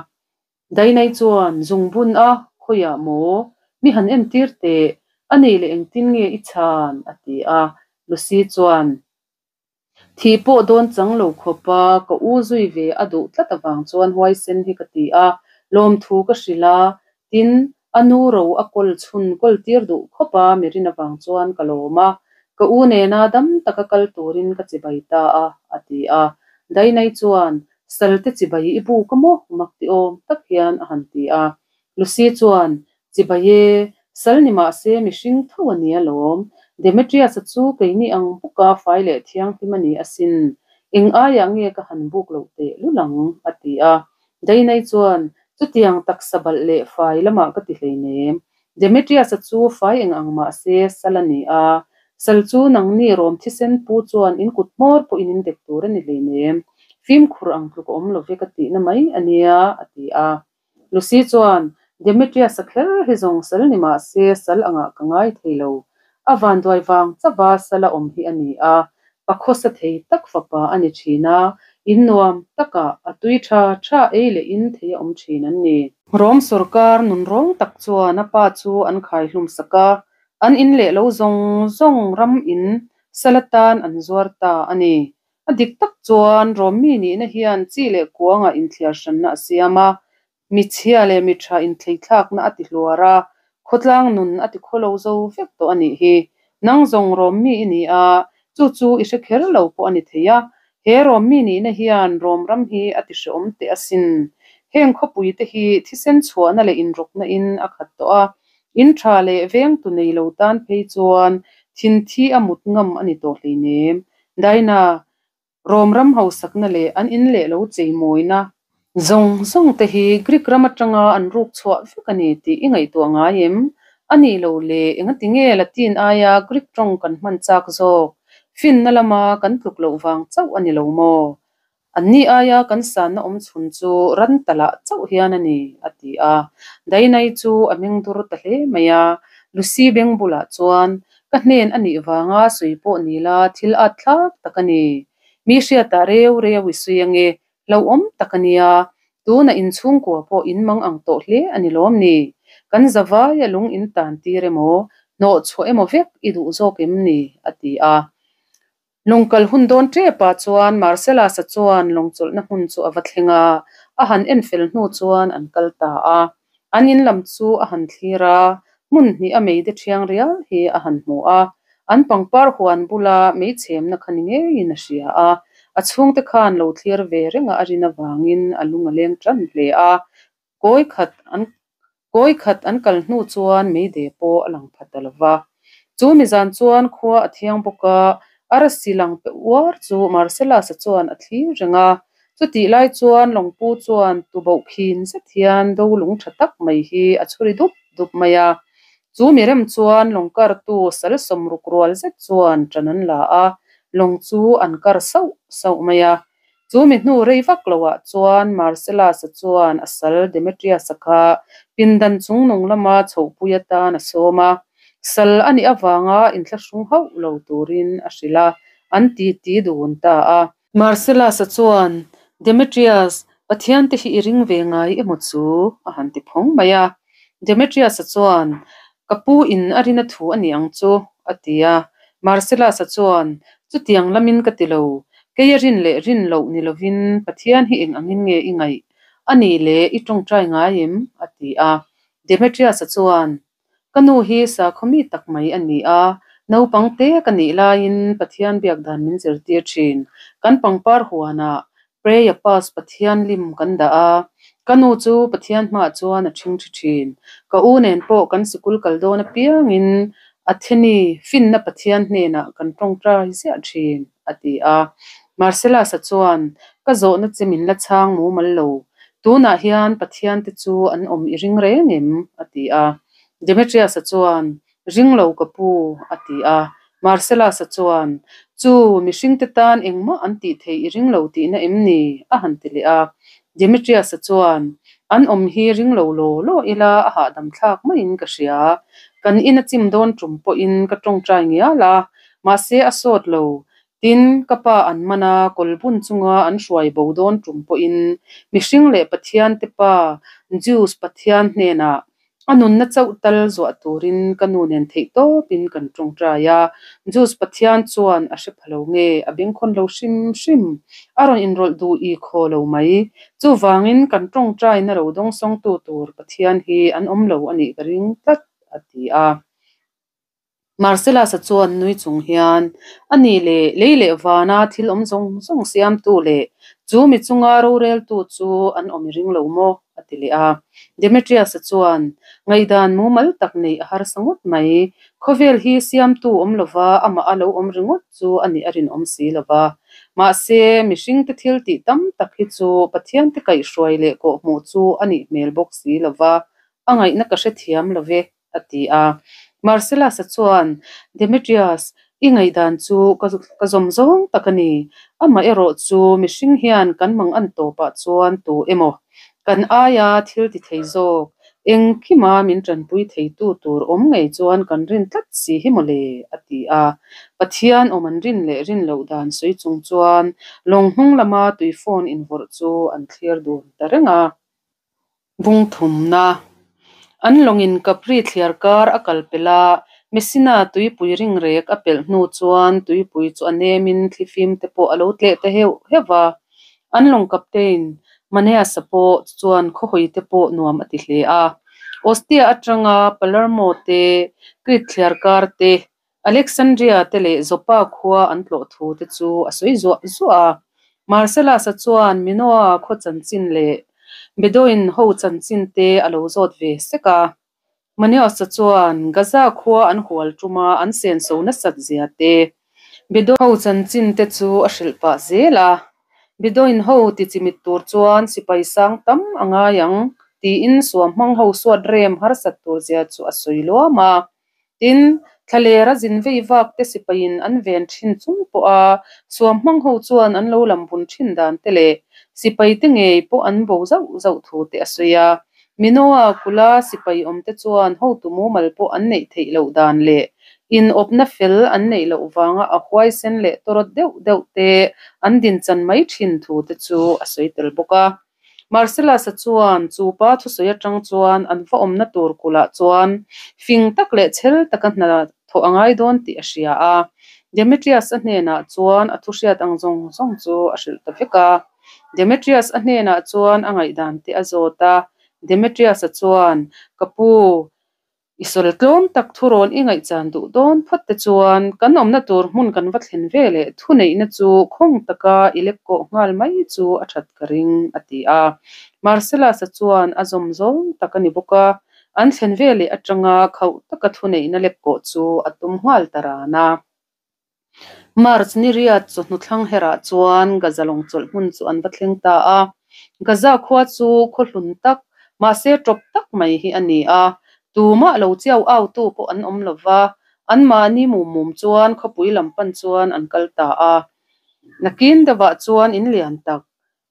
Dainai chuan zungbun a khawiah maw? Mi han entir teh, a nei leh engtin nge i chhan? a ti a. Lucy chuan. Thih pawh dawn chang lo khawp a, ka u zui ve a duh tlat avang chuan huaisen hi ka ti a, lawmthu ka hrilh a, tin, a nu ro a kawl chhun kawl tir duh khawp a mi rin avang chuan ka lawm a, ka u nena dam taka kal turin ka chibai ta a, a ti a. Dainai chuan, Salte chibai i buk a maw? mak ti awm tak hian a han ti a. Lucy chuan, Chibai e, sal ni mah se mihring tho a ni alawm. Demetrius-a chu keini ang bawka fai leh thianghlim a ni asin. Eng aiah nge ka han buk loh teh lul ang? a ti a. Dainai chuan, Chutiang taksa balh leh fai lamah ka ti hleinem. Demetrius-a chu fai eng ang mah se sal a ni a. Sal chu nangni rawm thisen pu chuan in kut hmawr pawhin in dek tur a ni hleinem. Fimkhur ang tluk a awm lo ve ka tihna mai a nia, a ti a. Lucy chuan, Demetrius-a kher hi zawng sal ni mah se sal angah ka ngai thei lo. A vanduai vang chauha sala awm hi a ni a, pa khawsa thei tak fapa a ni thin a, in nuam takah a tui tha tha ei leh in thei a awm thin an ni. Rom sawrkar nunrawng tak chuan a pa chu an khaihlum sak a, an in leh lo zawng zawng ram in sal atan an zuar ta a ni. A dik tak chuan Rawmmi nihna hian chi leh kuangah inthliar hranna a siam a, mi chhia leh mi tha inthleithlakna a ti hluar a, khawtlang nun a ti khawlo zo vek tawh a nih hi. Nang zawng Rawmmi i ni a, chu chu i hre kher lo pawh a ni thei a. He Rawmmi nihna hian Rawm ram hi a ti hrehawm teh asin. Heng khawpui te hi thisen chhuahna leh inrawkna in a khat tawh a, in tha leh vengtu nei lo tan phei chuan thinthi a mut ngam a ni tawh hleinem. Daina, Rom ram hausakna leh an in leh lo cheimawina zawng zawng te hi Greek ram atanga an ruk chhuah vek a ni tih i ngaihtuah ngai em? A nih loh leh engati nge Latin aia Greek tawng kan hman chak zawk? Finna lama kan tluk loh vang chauh a ni lo maw? Anni aia kan sanna awm chhun chu ran talah chauh hian a ni, a ti a. Dainai chu a meng dur ta hle mai a. Lucy beng bulah chuan, Ka hnen a nih vanga sawi pawh ni la thil at thlak tak a ni. Mi hriatah reu reu i sawi ange, hlauhawm tak a nia. Tunah inchhungkua pawh in mang ang tawh hle a ni lawm ni? Kan zavaia lung in tan tir emaw, hnawh chhuah emaw vek i duh zawk em ni? a ti a. Lawng kal hun dawn tepah chuan Marcellus-a chuan lawng chawlhna hmun chu a va thleng a, a han en fel hnu chuan an kal ta a. An in lam chu a han thlir a, hmun hnih a meide thiang rial hi a han hmu a. An pangpar huan bula meichhemna kha ni ngeiin a hria a, a chhungte khan lo thlir ve renga a rin avangin a lung a leng tan hle a. Kawi khat an kawi khat an kal hnu chuan meide pawh a lang pha ta lo va. Chu mizan chuan khua a thiang bawk a, arsi lang pe uar chu Marcellus-a chuan a thlir reng a. Chutih lai chuan Lawngpu chuan tuboh khin zet hian do lung tha tak mai hi a chhuri dup dup mai a. Chu mi rem chuan lawng kartu sal sawmruk rual zet chuan ṭan an la a, lawng chu an kar sauh sauh mai a. Chu mi hnu rei vak loah chuan Marcellus-a chuan a sal Demetrius-a kha pindan chungnung lama chhohpui atan a sawm a. Sal a nih avanga inthlahrung hauh lo turin a hrilh a, an titi dun ta a. Marcellus-a chuan, Demetrius, Pathian te hi i ring ve ngai emaw chu? a han ti phawng mai a. Demetrius-a chuan, Ka pu in a rin a thu a ni ang chu, a ti a. Marcellus-a chuan, Chutiang lamin ka ti lo. Kei a rin leh rin loh ni lovin Pathian hi eng angin nge i ngaih? A nih leh i tawngtai ngai em? a ti a. Demetrius-a chuan, Ka nu hi sakhaw mi tak mai a ni a, naupang te ka nih laiin Pathian biak dan min zirtir thin. Kan pangpar huanah Priapus Pathian lim kan dah a, ka nu chu Pathian hmaah chuan a ṭhingṭhi ṭhin. Ka u nen pawh kan sikul kal dawn apiangin Atheni finna Pathian hnenah kan ṭawngṭai ziah ṭhin, a ti a. Marcellus-a chuan, Ka zawhna che min la chhang mumal lo. Tunah hian Pathian te chu an awm i ring reng em? a ti a. Demetrius-a chuan, Ring lo ka pu, a ti a. Marcellus-a chuan, Chu, mihringte tan engmah an tih theih i ring lo tihna em ni? a han ti leh a. Demetrius-a chuan, An awm hi ring lo law law ila a hahdam thlak maiin ka hria. Kan in a chim dawn tum pawhin ka tawngtai ngial a, mahse a sawt lo. Tin, ka pa an man a, kawlbun chunga an hruai bo dawn tum pawhin mihring leh Pathian te pa, Zeus Pathian hnenah a nunna chauh tal zuah turin ka nu nen theih tawpin kan tawngtai a. Zeus Pathian chuan a hre pha lo nge, a bengkhawn lo hrim hrim. A rawn inrawlh duh i khaw lo mai. Chuvangin kan tawngtaina ro dawngsawngtu tur Pathian hi an awm lo a nih ka ring tlat, a ti a. Marcellus-a chuan nui chung hian, A nih leh, lei leh vana thil awm zawng zawng siamtu leh chu mi chunga roreltu chu an awm i ring lo maw? a ti leh a. Demetrius-a chuan, Ngaihdan mumal tak neih a harsa ngawt mai. Khawvel hi siamtu awm lova amah a lo awm ringawt chu a nih a rinawm si lova. Mahse, mihringte thil tih tam tak hi chu Pathiante kaihhruai leh kawhhmuh chu a nih hmel bawk si lova, a ngaihna ka hrethiam lo ve. a ti a. Marcellus-a chuan, Demetrius, i ngaihdan chu ka ka zawm zawng tak a ni. Amaherawh chu mihring hian kan mang an tawpah chuan tu emaw, kan aia thil ti thei zawk, engkima min tanpui theitu tur awm ngei chuan kan rin tlat si hi maw le, a ti a. Pathian awm an rin leh rin loh dan sawi chung chuan lawng hnung lama tuifawn invawrh chu an thlir dun ta reng a. Bungthumna, An lawngin Capri thliar kar a kal pelh a, Messina tuipui ringrek a pelh hnu chuan tuipui chu a nemin thlifim te pawh a lo tleh ta heuh heuh va. An lawng captain Maneas-a pawh chuan khawhawi te pawh nuam a ti hle a. Ostia atanga Palermo te, Crete thliar kar te, Alexandria te leh Joppa khua an tlawh thu te chu a sawi zuah zuah a. Marcellus-a chuan Minoa khaw chanchin leh Bedouin ho chanchin te a lo zawt ve sek a. Manios-a chuan Gaza khua an hual tuma an senso nasat zia te, Bedouin ho chanchin te chu a hrilh pah zel a. Bedouin ho tichimit tur chuan sipai sang tam a ngai ang tiin suamhmang ho suat rem harsat tur zia chu a sawi luam a. Tin, thlaler a zin vei vak te sipaiin an ven thin chung pawh a, suamhmang ho chuan an lo lam bun thin dan te leh sipai te ngei pawh an bo zauh zauh thu te a sawi a. Minoa kula sipai awm te chuan hotu mumal pawh an neih theih loh dan leh inawpna fel an neih loh vanga a huaisen leh tawrawt deuh deuh te an dinchan mai thin thu te chu a sawi tel bawk a. Marcellus-a chuan chu pa thusawi atang chuan an va awmna tur kulhah chuan fing tak leh chhel taka hna thawh a ngai dawn tih a hria a. Demetrius-a hnenah chuan a thuhriat ang zawng zawng chu a hrilh ta vek a. Demetrius-a hnenah chuan a ngaihdan te a zawt a. Demetrius-a chuan, Ka pu, I sawl tlawm tak thurawn i ngaihchan duh dawn phawt te chuan kan awmna tur hmun kan va thlen ve leh thuneihna chu khawng taka i lek kawh nghal mai chu a that ka ring, a ti a. Marcellus-a chuan a zawm zawng tak a ni bawk a, an thlen ve leh atanga khauh taka thuneihna lek kawh chu a tum nghal ta ran a. March ni riat chawhnu thlang herah chuan Gaza lawng chawlh hmun chu an va thleng ta a. Gaza khua chu khaw hlun tak, mahse tawp tak mai hi a ni a. Tumah lo chiau autu pawh an awm lo va, anmahni mum mum chuan khawpui lam pan chuan an kal ta a. Nakin deuhah chuan in lian tak,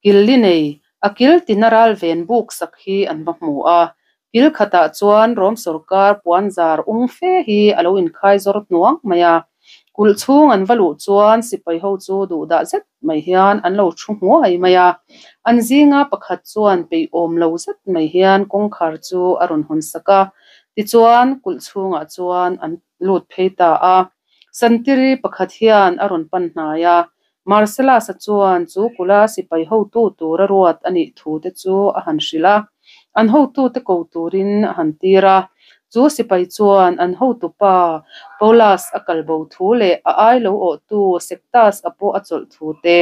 Killi nei, a kil tina ral ven buk sak hi an va hmu a. Kil khatah chuan Rom sawrkar puanzar ung fe hi a lo inkhai zawr hnuang mai a. Kulh chhung an va luh chuan sipai ho chu duhdah zet mai hian an lo thu hmuai mai a. An zinga pakhat chuan peihawm lo zet mai hian kawngkhar chu a rawn hawn sak a. Tichuan kulh chhungah chuan an lut phei ta a. Santiri pakhat hian a rawn pan hnai a. Marcellus-a chuan chu kula sipai hotu tura ruat a nih thu te chu a han hrilh a, an hotute ko turin a han tir a. Chu sipai chuan an hotupa Paulus a kal bo thu leh a ai lo awhtu Sectus-a pawh a chawlh thu te,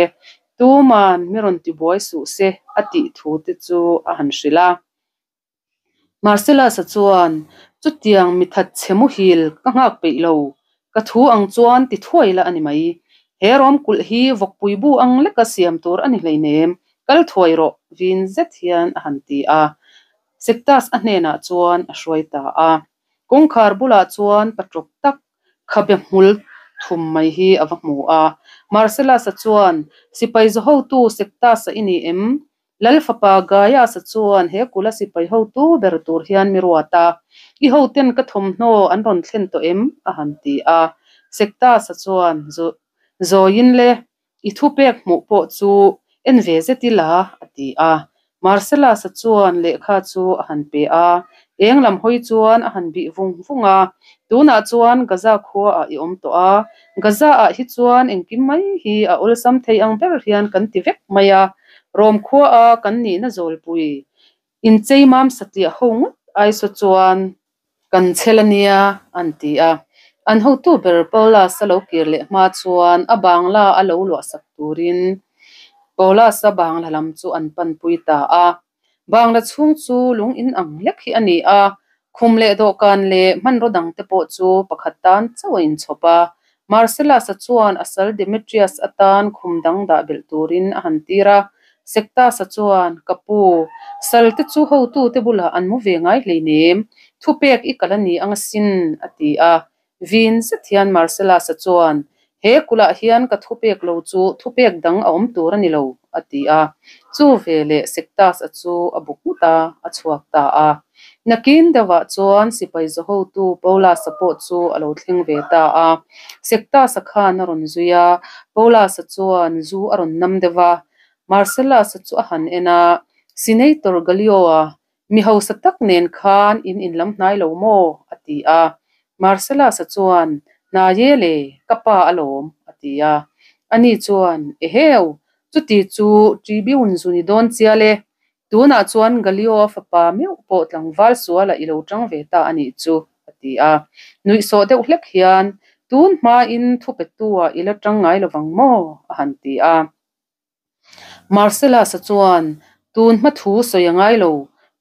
tuman mi rawn tibuai suh se a tih thu te chu a han hrilh a. Marcellus-a chuan, Chutiang mi that chhe muhil ka nghak peih lo, ka thu ang chuan ti thuai la a ni mai. He rawm kulh hi vawkpui bu ang leka siam tur a ni hleinem, kal thuai rawh, vin zet hian a han ti a. Sectus-a hnenah chuan a hruai ta a. Kawngkhar bulah chuan patrawp tak khabe hmul thum mai hi a va hmu a. Marcellus-a chuan, Sipai zahotu Sectus-a i ni em? Lal fapa Gaius-a chuan he kula sipai hotu ber tur hian mi ruat a, I hoten ka thawmhnaw an rawn thlen tawh em? a han ti a. Sectus-a chuan, Zawiin le, i thupek hmuh pawh chu en ve zet ila, a ti a. Marcellus-a chuan lehkha chu a han pe a, eng lam hawi chuan a han bih vung vung a, Tunah chuan Gaza khuaah i awm tawh a, Gaza-ah hi chuan engkim mai hi a awlsam thei ang ber hian kan ti vek mai a, Rom khuaa kan nihna zawlpui inchei mam satliah ho ngawt aisaw chuan kan chhel a nia, an ti a. An hotu ber Paulus-a lo kir leh hma chuan a bangla a lo luahsak turin Paulus-a bangla lam chu an panpui ta a. Bangla chhung chu lung in ang hlek hi a ni a, khum leh dawhkan leh hmanraw dang te pawh chu pakhat tan chauh a inchhawp a. Marcellus-a chuan a sal Demetrius atan khum dang dah belh turin a han tir a. Sectus-a chuan, Ka pu, sal te chu hotute bulah an mu ve ngai hleinem, thupek i kal a ni ang asin, a ti a. Vin zet hian Marcellus-a chuan, He kulhah hian ka thupek lo chu thupek dang a awm tur a ni lo, a ti a. Chu veleh Sectus-a chu a bu nghut a, a chhuak ta a. Nakin deuhah chuan sipai zahotu Paulus-a pawh chu a lo thleng ve ta a. Sectus-a khan a rawn zui a, Paulus-a chuan zu a rawn nam deuh a. Marcellus-a chu a han en a, Senator Gallio-a Mi hausa tak nen khan in inlam hnai lo maw? a ti a. Marcellus-a chuan, Hnai e le, ka pa alawm, a ti a. Ani chuan, Eheu, chuti chu Tribune zu ni dawn chial e. Tunah chuan Gallio-a fapa meuh pawh tlangval sualah i lo tang ve ta a nih chu, a ti a. Nuihsawh deuh hlek hian, Tun hmain thupetu-ah i la tang ngai lovang maw? a han ti a. Marcellus-a chuan, Tun hma thu sawi a ngai lo,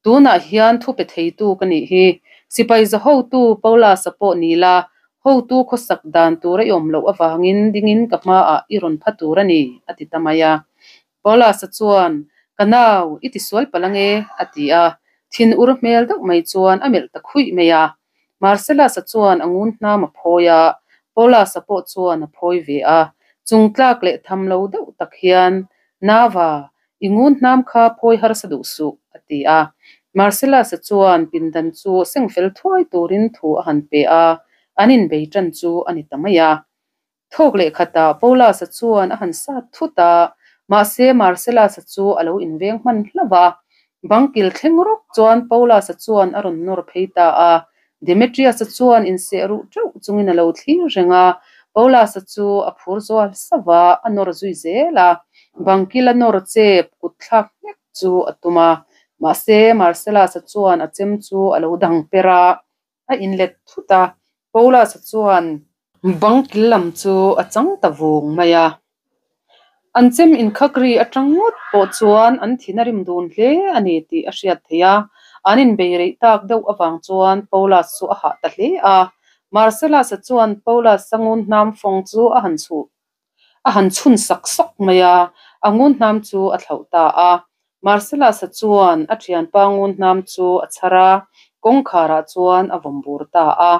tunah hian thu pe theitu ka nih hi. Sipai za hotu Paulus-a pawh ni la, hotu khawsak dan tura i awm loh avangin dingin ka hmaah i rawn pha tur a ni, a ti ta mai a. Paulus-a chuan, Ka nau, i tisual palh ange, a ti a. Thinur hmel deuh mai chuan a melh ta khuih mai a. Marcellus-a chuan a ngun hnam a phawi a, Paulus-a pawh chuan a phawi ve a. Chung tlak leh tham lo deuh tak hian, Nava, i ngun hnam kha phawi harsa duh suh, a ti a. Marcellus-a chuan pindan chu seng fel thuai turin thu a han pe a, an inbei tan chu a ni ta mai a. Thawk leh khatah Paulus-a chuan a han sat thut a, mahse Marcellus-a chu a lo inveng hman hlauh a. Bangkil thleng rawk chuan Paulus-a chuan a rawn nawr phei ta a. Demetrius-a chuan inseh ruh teuh chungin a lo thlir reng a, Paulus-a chu a phur zual sauh a, a nawr zui zel a. Bangkil a nawr chep kut thlak nghek chu a tum a, mahse Marcellus-a chuan a chem chu a lo dang per a. A inlet thut a, Paulus-a chuan bang kil lam chu a chang ta vung mai a. An chem inkhak ri atang ngawt pawh chuan an thin a rim dun hle a ni tih a hriat theih a. An inbei reih tak deuh avang chuan Paulus chu a hah ta hle a. Marcellus-a chuan Paulus-a ngun hnam fawng chu a han chhuh A han chhun sak sawk mai a, a ngun hnam chu a thlauh ta a. Marcellus-a chuan a thianpa ngun hnam chu a chhar a, kawngkharah chuan a vawm bur ta a.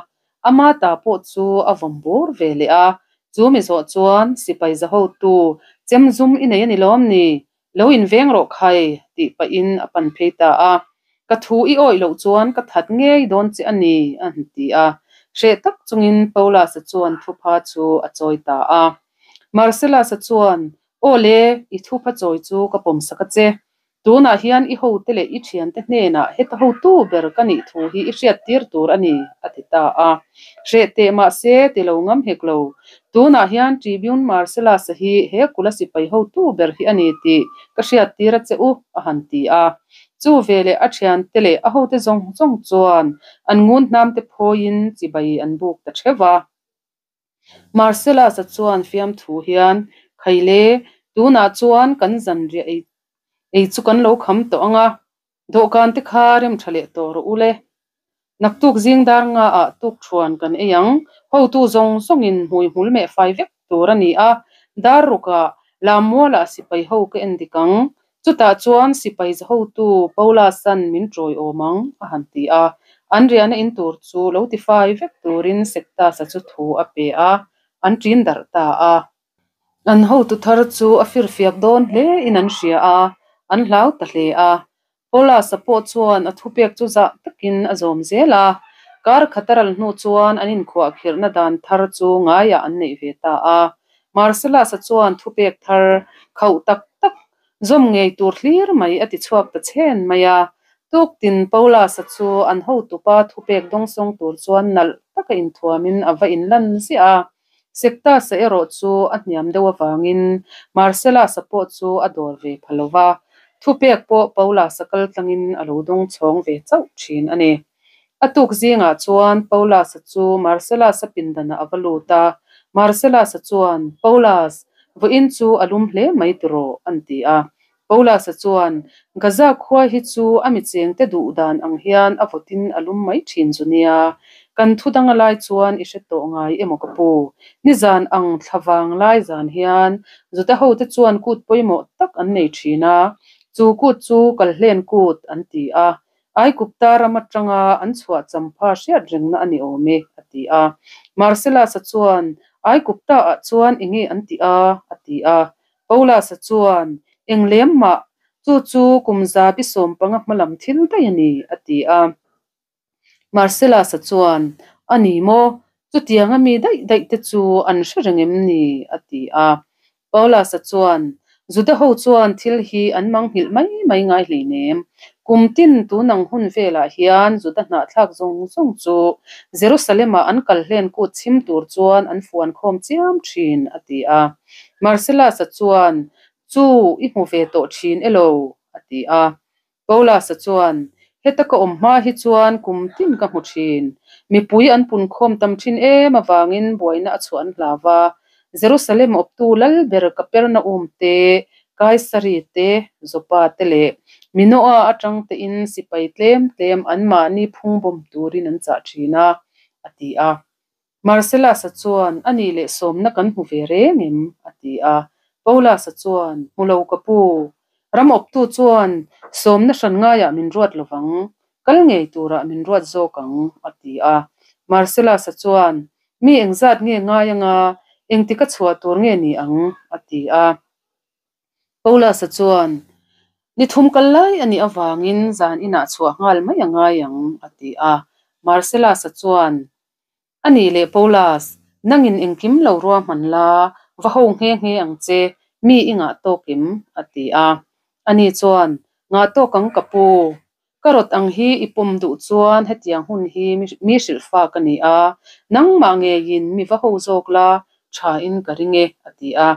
Ama ta pawh chu a vawm bur ve leh a. Chu mi zawh chuan sipai zahotu chem zum i nei a ni lawm ni? Lo inveng rawh khai, tih pahin a pan phei ta a. Ka thu i awih loh chuan ka that ngei dawn che a ni, a han ti a. Hreh tak chungin Paulus-a chuan thupha chu a chawi ta a. Marcellus-a chuan, Aw le, i thupha chawi chu ka pawmsak a che. Tunah hian i hote leh i thiante hnenah heta hotu ber ka nih thu hi i hriattir tur a ni, a ti ta a. Hreh teh mahse ti lo ngam hek lo. Tunah hian Tribune Marcellus-a hi he kula sipai hotu ber hi a ni tih ka hriattir a che u, a han ti a. Chu veleh a thiante leh a hote zawng zawng chuan an ngun hnamte phawiin chibai an buk ta theuh a. Marcellus-a chuan fiamthu hian, Khaile, tunah chuan kan zanriah ei ei chu kan lo kham tawh ang a, dawhkan te kha rem tha leh tawh rawh u le. Naktuk zing dar nga ah tuk thuan kan ei ang, hotu zawng zawngin hmui hmul meh fai vek tur a ni a, dar rukah Lammualah sipai ho ka en dik ang, chutah chuan sipai za hotu Paulasan min tawi awm ang, a han ti a. An riahna in tur chu lo ti fai vek turin Sectas-a chu thu a pe a, an ṭin darh ta a. An hotu thar chu a firfiak dawn hle in an hria a, an hlau ta hle a. Paulus-a pawh chuan a thupek chu zah takin a zawm zel a, kar khat a ral hnu chuan an inkhuahkhirhna dan thar chu ngaiah an neih ve ta a. Marcellus-a chuan thupek thar khauh tak tak zawm ngei tur hlir mai a ti chhuak ta chhen mai a. Tuktin Paulus-a chu an hotupa thupek dawngsawng tur chuan nalh taka inthuamin a va inlan ziah a. Sectas-a erawh chu a hniam deuh avangin Marcellus-a pawh chu a dawr ve pha lo va, thupek pawh Paulus-a kal tlangin a lo dawng chhawng ve chauh thin a ni. A tuk zingah chuan Paulus-a chu Marcellus-a pindanah a va lut a, Marcellus-a chuan, Paulus, vawiin chu a lum hle mai tiraw? an ti a. Paulus-a chuan, Gaza khua hi chu a mi chengte duh dan ang hian a vawtin a lum mai thin zu nia. Kan thu dang a lai chuan i hre tawh ngai emaw ka pu? Nizan ang thla vang lai zan hian Juda hote chuan kut pawimawh tak an nei thin a, chu kut chu Kalhlen kut an ti a. Aikupta ram atanga an chhuah champha hriat rengna a ni awm e, a ti a. Marcellus-a chuan, Aikupta-ah chuan enge an tih a? a ti a. Paulus-a chuan, Eng lem mah, chu chu kum zabi 15 hma lam thil daih a ni, a ti a. Marcellus-a chuan, A ni maw? Chutianga mi daih daih te chu an hre reng em ni? a ti a. Paulus-a chuan, Juda ho chuan thil hi an manghilh mai mai ngai hleinem. Kum tin tunang hun velah hian Juda hnahthlak zawng zawng chu Jerusalem-ah an kal hlen kut chhim tur chuan an fuan khawm chiam thin, a ti a. Marcellus-a chuan, Chu, i hmu ve tawh thin elo? a ti a. Paulus-a chuan, Heta ka awm hma hi chuan kum tin ka hmu thin. Mipui an punkhawm tam thin em avangin buaina a chhuah an hlau va. Jerusalem awptu lal ber Kapernaum te, Kaisari te, Joppa te leh Minoa atang tein sipai tlem tlem anmahni phungbawm turin an chah thin a, a ti a. Marcellus-a chuan, A nih leh sawmna kan hmu ve reng em? a ti a. Paulus-a chuan, Hmu lo ka pu. Ram awptu chuan sawmna hran ngaiah min ruat lo vang. Kal ngei turah min ruat zawk ang, a ti a. Marcellus-a chuan, Mi engzat nge ngai anga, engtika chhuah tur nge ni ang? a ti a. Paulus-a chuan, Ni thum kal lai a nih avangin zan inah chhuah nghal mai a ngai ang, a ti a. Marcellus-a chuan, A nih leh Paulus, nangin engkim lo ruahman la, va ho nghe nghe ang che, mi i ngah tawk em? a ti a. Ani chuan, Ngah tawk ang ka pu. Ka rawt ang hi i pawm duh chuan hetiang hun hi mi hrilhfa ka ni a, nangmah ngeiin mi va ho zawk la, tha in ka ring e, a ti a.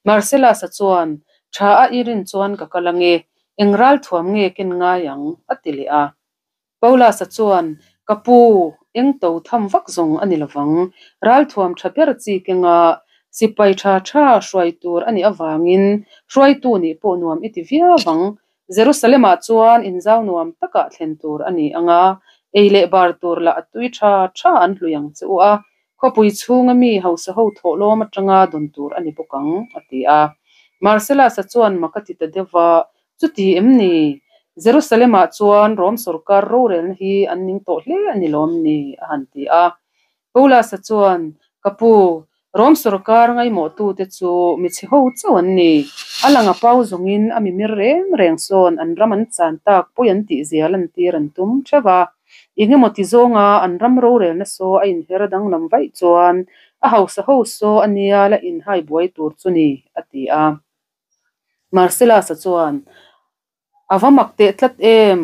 Marcellus-a chuan, Tha a i rin chuan ka kal ange, eng ralthuam nge ken ngai ang? a ti leh a. Paulus-a chuan, Ka pu, eng to tham vak zawng a ni lovang. Ralthuam tha ber chi kenga sipai tha tha hruai tur a nih avangin hruaitu nih pawh nuam i ti viau ang. Jerusalem-ah chuan inzau nuam takah thlen tur a ni ang a, ei leh bar tur lah a tui tha tha an hlui ang che u a, khawpui chhunga mi hausa ho thawhlawm atanga dawn tur a ni bawk ang, a ti a. Marcellus-a chuan mak a ti ta deuh va, Chuti em ni? Jerusalem-ah chuan Rom sorkar rorelna hi an ning tawh hle a ni lawm ni? a han ti a. Paulus-a chuan, Ka pu, Rom sorkar ngaimawhtute chu mi chhe ho chauh an ni. A lang a pau zawngin a mimir reng reng sawn an ram an chan tak pawi an tihzia lantir an tum theuh a. Engemaw ti zawnga an ram rorelna saw a inher danglam vaih chuan a hausa ho saw a nia la inhai buai tur chu ni, a ti a. Marcellus-a chuan, A va mak teh tlat em!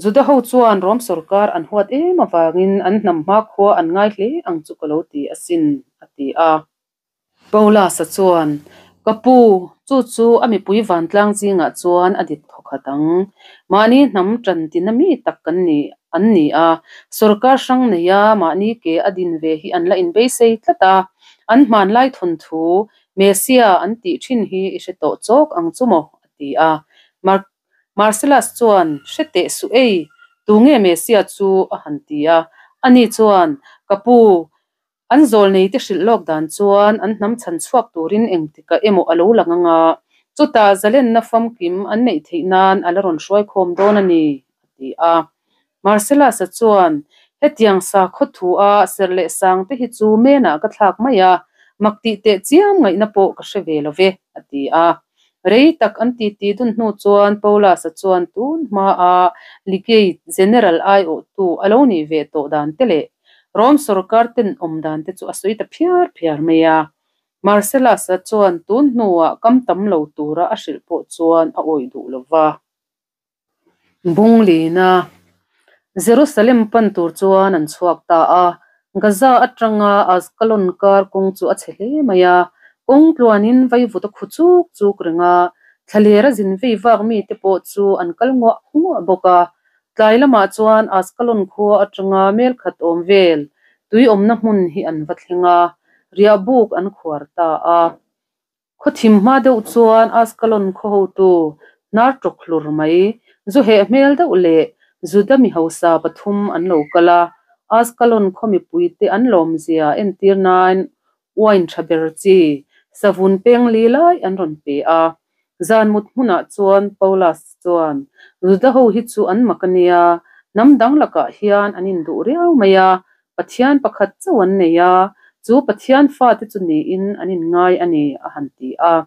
Juda ho chuan Rom sorkar an huat em avangin an hnam hmakhua an ngai hle ang chu ka lo ti asin, a ti a. Paulus-a chuan, Ka pu, chu chu a mipui vantlang zingah chuan a dik thawkhat ang. Mahni hnam tan tina mi tak kan ni an ni a, sorkar hrang neia mahni ke a din ve hi an la inbeisei tlat a, an hmanlai thawnthu Messia an tih thin hi i hre tawh chawk ang chu maw? a ti a. Mar Marcellus chuan, Hre teh suh ei, tunge Messia chu? a han ti a. Ani chuan, Ka pu, an zawlneite hrilh lawk dan chuan an hnam chhan chhuak turin engtikah emaw a lo lang anga, chutah zalenna famkim an neih theih nan a la rawn hruaikhawm dawn a ni, a ti a. Marcellus-a chuan, Hetiang sakhaw thu-a serh leh sang te hi chu menah ka thlak mai a, mak tih teh chiam ngaihna pawh ka hre ve lo ve, a ti a. Rei tak an titi dun hnu chuan Paulus-a chuan tun hmaa Legate General aiawhtu a lo nih ve tawh dan te leh Rom sorkar tenawm dan te chu a sawi ta phiar phiar mai a. Marcellus-a chuan tun hnuah kam tam lo tura a hrilh pawh chuan a awih duh lo va. Bunglina Jerusalem pan tur chuan an chhuak ta a, Gaza atanga Askalon kar kawng chu a chhe hle mai a, kawng tluanin vaivut a khu chuk chuk reng a, thlalera zin vei vak mite pawh chu an kal nguah nguah bawk a. Tlai lamah chuan Askalon khua atanga mel khat awm vel tui awmna hmun hi an va thleng a, riahbuk an khuar ta a. Khawthim hma deuh chuan Askalon khaw hotu hnar tawk hlur mai, zu heh hmel deuh leh Juda mi hausa pathum an lo kal a. Askalon khaw mipuite an lawmzia entir nan wine tha ber chi savun peng li lai an rawn pe a. Zan mut hmunah chuan Paulus chuan, Juda ho hi chu an mak a nia, hnam dang lakah hian an induh riau mai a, Pathian pakhat chauh an nei a, chu Pathian fate chu niin an inngai a ni, a han ti a.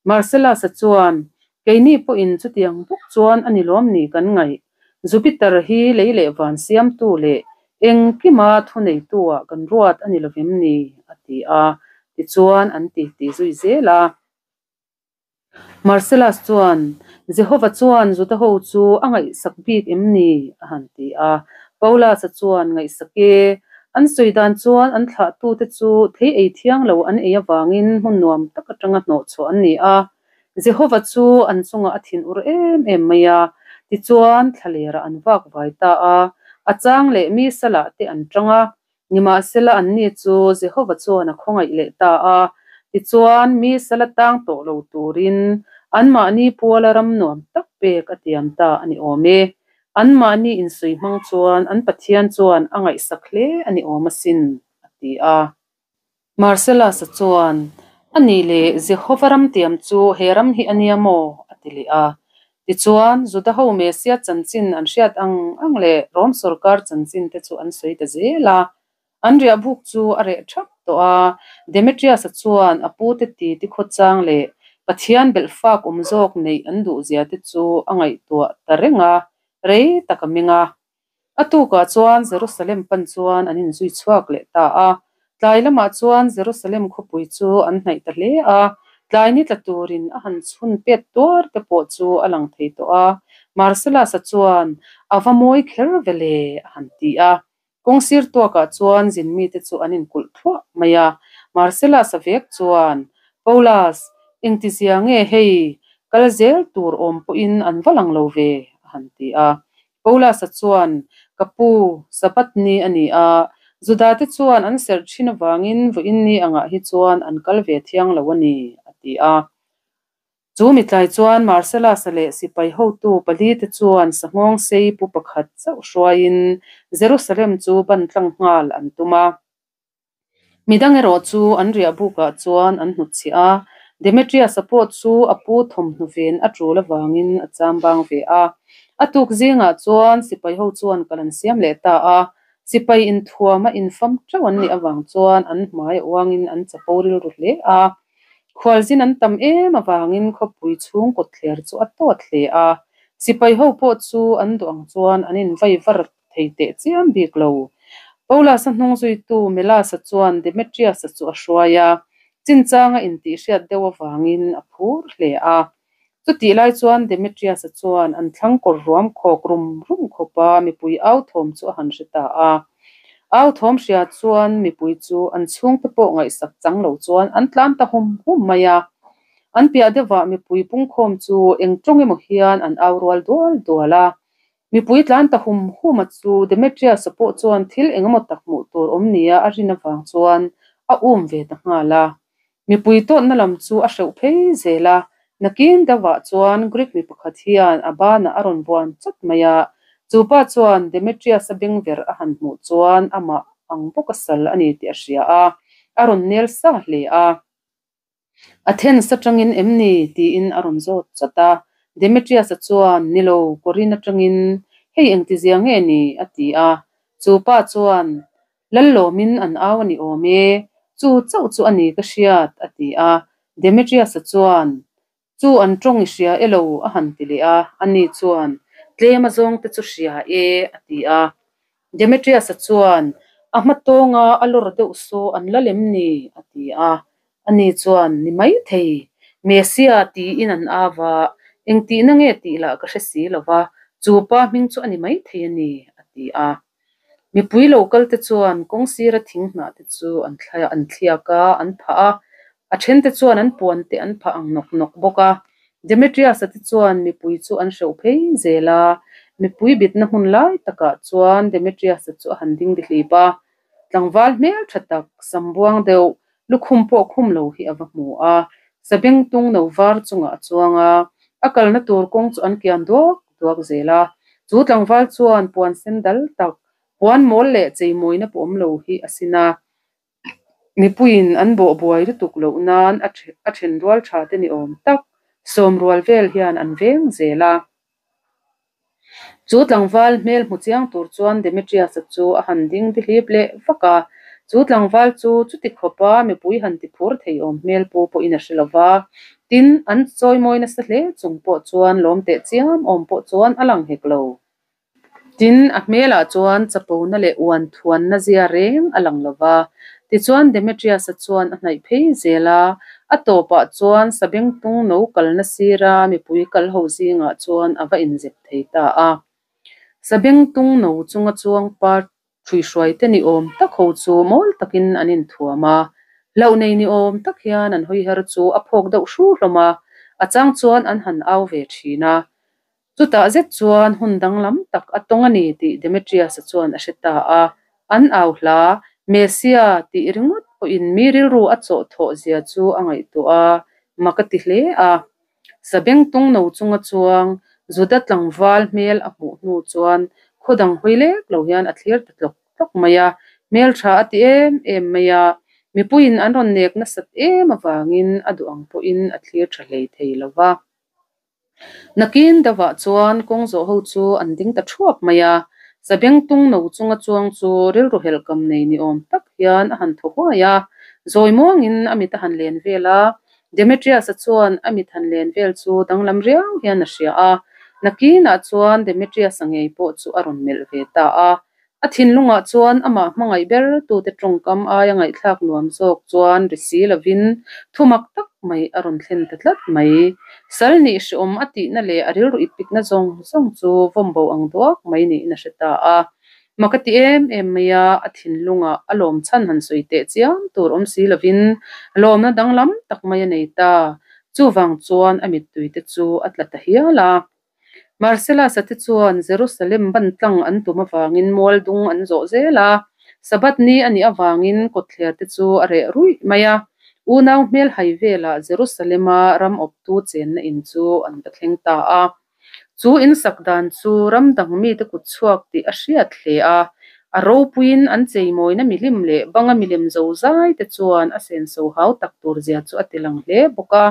Marcellus-a chuan, Keini pawhin chutiang bawk chuan a ni lawm ni kan ngaih? Jupiter hi lei leh van siamtu leh engkima thuneitu-ah kan ruat a ni lovem ni? a ti a. Tichuan an titi zui zel a. Marcellus chuan, Jehova chuan Juda ho chu a ngaihsak bik em ni? a han ti a. Paulus-a chuan, Ngaihsak e. An sawi dan chuan an thlahtute chu thei ei thiang lo an ei avangin hmun nuam tak atanga hnawhchhuah an ni a. Jehova chu an chungah a thinur em em mai a. Tichuan, thlalerah an vak vai ta a. A chang leh mi salah te an tang a. Nimahsela, anni chu Jehova chuan a khawngaih leh ta a. Tichuan, mi sala tang tawh lo turin anmahni puala ram nuam tak pek a tiam ta a ni awm e. Anmahni insawi hmang chuan an Pathian chuan a ngaihsak hle a ni awm asin, a ti a. Marcellus-a chuan, A nih leh, Jehova ram tiam chu he ram hi a nia maw? a ti leh a. Tichuan, Juda ho Mesia chanchin an hriat ang ang leh Rom sawrkar chanchin te chu an sawi ta zel a. An riah buk chu a reh thap tawh a, Demetrius-a chuan a pute ti ti khawchang leh Pathian belh fak awm zawk neih an duhzia te chu a ngaihtuah ta reng a, rei tak a meng a. A tukah chuan Jerusalem pan chuan an inzui chhuak leh ta a. Tlai lamah chuan Jerusalem khawpui chu an hnaih ta hle a, tlai ni tla turin a han chhun pet tuar te pawh chu a lang thei tawh a. Marcellus-a chuan, A va mawi kher ve le, a han ti a. Kawng sir tuakah chuan zin mite chu an inkulh thluah mai a. Marcellus-a vek chuan, Paulus, engtizia nge hei, kal zel tur awm pawhin an va lang lo ve, a han ti a. Paulus-a chuan, Ka pu, Sabbath ni a ni a, Judate chuan an serh thin avangin vawiin ni angah hi chuan an kal ve thiang lo a ni, a ti a. Chu mitlai chuan Marcellus-a leh sipai hotu palite chuan sanghawng sei pu pakhat chauh hruaiin Jerusalem chu ban tlang nghal an tum a. Midang erawh chu an riah bukah chuan an hnutchhiah a, Demetrius-a pawh chu a pu thawmhnaw ven a tul avangin a chambang ve a. A tuk zingah chuan sipai ho chuan kal an siam leh ta a, sipai inthuama infam teuh an nih avang chuan an hmai a uangin an chapo rilru hle a. Khualzin an tam em avangin khawpui chhung kawtthler chu a tawt hle a, sipai ho pawh chu an duh ang chuan an invai var thei teh chiam bik lo. Paulus-a hnung zuitu Melas-a chuan Demetrius-a chu a hruai a, chinchanga intihhriat deuh avangin a phur hle a. Chutih lai chuan Demetrius-a chuan an thlang kawr ruam khawk rum rum khawpa mipui au thawm chu a han hre ta a. Au thawm hria chuan mipui chu an chhungte pawh ngaihsak chang lo chuan an tlan ta hum hum mai a. An piah deuhah mipui pungkhawm chu eng tawng emaw hian an au rual dual dual a. Mipui tlan ta hum hum a chu Demetrius-a pawh chuan thil engemaw tak hmuh tur awm nia a rin avang chuan a um ve ta nghal a. Mipui tawtna lam chu a hreuh phei zel a, nakin deuhah chuan Greek mi pakhat hian a banah a rawn vuan chawt mai a, chu pa chuan Demetrius-a bengverh a han hmuh chuan amah ang bawk a sal a ni tih a hria a, a rawn nel sa hle a. Athens atangin em ni? tiin a rawn zawt chawt a. Demetrius-a chuan, Ni lo, Korin atangin hei engtizia nge ni? a ti a. Chu pa chuan, Lallawmin an au a ni awm e, chu chauh chu a ni ka hriat, a ti a. Demetrius-a chuan, Chu an tawng i hria e lo, a han ti leh a. Ani chuan, Tlem a zawng te chu hria e, a ti a. Demetrius-a chuan, A hma tawnga a lawr deuh saw an la lem ni? a ti a. Ani chuan, Ni maithei, Mesia tiin an au a, engtihna nge tih lah ka hre si lo va, chu pa hming chu a ni maithei a ni, a ti a. Mipui lo kal te chuan kawng sira thing hnah te chu an an thliak a, an phah a, a then te chuan an puan te an phah ang nawk nawk bawk a. Demetrius-a te chuan mipui chu an hreuh phei zel a, mipui bitna hmun lai takah chuan Demetrius-a chu a han ding dihlip a, tlangval hmel tha tak, sambuang deuh, lukhum pawh khum lo hi a va hmu a, sabengtung no var chungah a chuang a, a kalna tur kawng chu an kian duak duak zel a. Chu tlangval chuan puan sen dal tak, puan mawl leh cheimawina pawh awm lo hi a sin a. Mipuiin an bawh buai lutuk loh nan a a then rual tha te ni awm tak, sawm rual vel hian an veng zel a. Chu tlangval hmel hmu chiang tur chuan Demetrius-a chu a han ding dihlip leh vak a. Chu tlangval chu chuti khawpa mipui han ti phur thei awm hmel pu pawhin a hre lo va. Tin, an chawimawi nasa hle chung pawh chuan lawm teh chiam awm pawh chuan a lang hek lo. Tin, a hmelah chuan chapona leh uan thuanna zia reng a lang lo va. Tichuan, Demetrius-a chuan a hnaih phei zel a, a tawpah chuan sabengtung no kalna sira mipui kal ho zingah chuan a va inzep thei ta a. Sabengtung no chunga chuang pa ṭhuihruaite ni awm tak ho chu mawl takin an inthuam a, hlauh nei ni awm tak hian an hawiher chu a phawk deuh hru hlawm a, a chang chuan an han au ve ṭhin a. Chutah zet chuan hun danglam tak a tawng a ni tih Demetrius-a chuan a hre ta a, an au hla, Mesia tih ringawt pawhin mi rilru a chawh thawh zia chu a ngaihtuah a, mak a ti hle a. Sabengtung no chunga chuang Juda tlangval hmel a hmuh hnu chuan khaw dang hawi lek lo hian a thlir ta tlawk tlawk mai a, hmel tha a ti em em mai a, mipuiin an rawn nek nasat em avangin a duh ang pawhin a thlir tha hlei thei lo va. Nakin deuhah chuan kawng zawh ho chu an ding ta thuap mai a, sabengtung no chunga chuang chu rilru helhkam nei ni awm tak hian a han thaw huai a, zawi muangin a mit a han len vel a, Demetrius-a chuan a mit han len vel chu danglam riau hian a hria a, nakinah chuan Demetrius-a ngei pawh chu a rawn melh ve ta a. A thinlungah chuan amah hmangaih ber tute tawngkam aia ngaihthlak nuam zawk chuan ri si lovin thu mak tak mai a rawn thlen ta tlat mai. Sal nih hreawm a tihna leh a rilru ipikna zawng zawng chu vawmbo ang duak mai niin a hre ta a. Mak a ti em em mai a, a thinlungah a lawm chhan han sawi teh chiam tur awm si lovin lawmna danglam tak mai a nei ta. Chuvang chuan a mittui te chu a tla ta hial a. Marcellus-a te chuan Jerusalem ban tlang an tum avangin mual dung an zawh zel a, Sabbath ni a nih avangin kawtthler te chu a reh ruih mai a. Unau hmel hai velah Jerusalem-a ram awptu chenna in chu an va thleng ta a. Chu insak dan chu ram dang mite kut chhuak tih a hriat hle a, a ropuiin an cheimawina milim leh banga milem zozai te chuan a senso hau tak tur zia chu a tilang hle bawk a.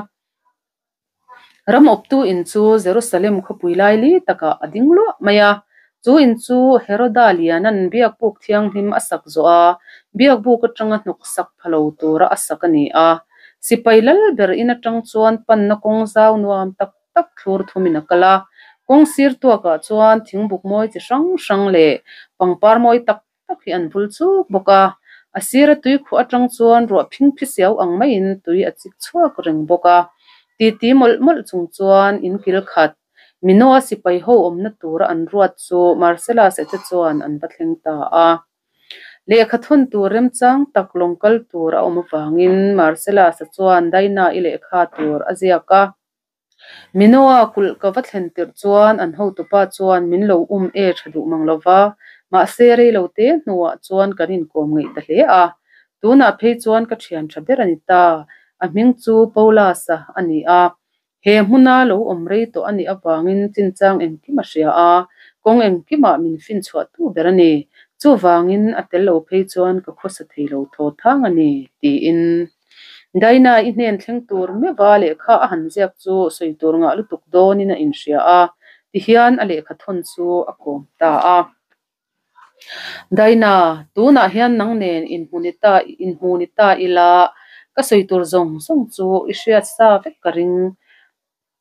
Ram awptu in chu Jerusalem khawpui laili takah a ding luah mai a. Chu in chu Heroda Liana'n biakbuk thianghlim a sak zawh a, biakbuk atanga hnawk sak pha lo tura a sak a ni a. Sipai lal ber in atang chuan panna kawng zau nuam tak tak thlur thumin a kal a. Kawng sir tuakah chuan thingbuk mawi chi hrang hrang leh pangpar mawi tak tak hi an vul chuk bawk a, a sira tui khuh atang chuan ruah phingphi siau ang maiin tui a chik chhuak reng bawk a. Titi mawlh mawlh chung chuan in kil khat Minoa sipai ho awmna tura an ruat chu Marcellus-a te chuan an va thleng ta a. Lehkha thawn tur remchang tak lawng kal tur a awm avangin Marcellus-a chuan Dinah-i lehkha tur a ziak a. Minoa kulh ka va thlen tirh chuan an hotupa chuan min lo um e tha duh mang lo va, mahse rei lo te hnuah chuan kan inkawm ngeih ta hle a. Tunah phei chuan ka thian tha ber a ni ta, a hming chu Paulus-a a ni a. He hmuna lo awm rei tawh a nih avangin chinchang engkim a hria a, kawng engkimah min finchhuahtu ber a ni. Chuvangin a tel lo phei chuan ka khawsa thei lo thaw thang a ni, tiin. Dinah i hnen thleng tur meuha lehkha a han ziak chu sawi tur ngah lutuk dawnin a inhria a, tihian a lehkha thawn chu a kawm ta a. Dinah, tunah hian nang nen inhmu ni ta inhmu ni ta ila, ka sawi tur zawng zawng chu i hriat sa vek ka ring.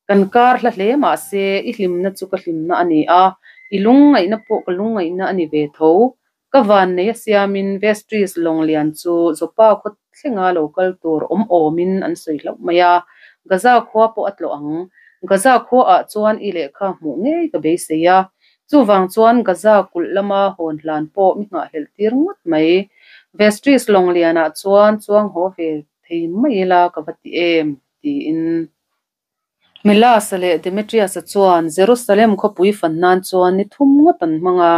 Kan kar hla hle mahse i hlimna chu ka hlimna a ni a, i lungngaihna pawh ka lungngaihna a ni ve tho. Ka vannei a siamin Vestries lawng lian chu Joppa khaw thlenga lo kal tur awm awmin an sawi hlauh mai a, Gaza khua pawh a tlawh ang. Gaza khuaah chuan i lehkha hmuh ngei ka beisei a, chuvang chuan Gaza kulh lama hawn hlan pawh mi nghahhlelh tir ngawt mai. Vestries lawng lianah chuan chuang haw ve thei mai ila ka va ti em? tiin. Melas-a leh Demetrius-a chuan Jerusalem khawpui fan nan chuan ni thum ngawt an hmang a.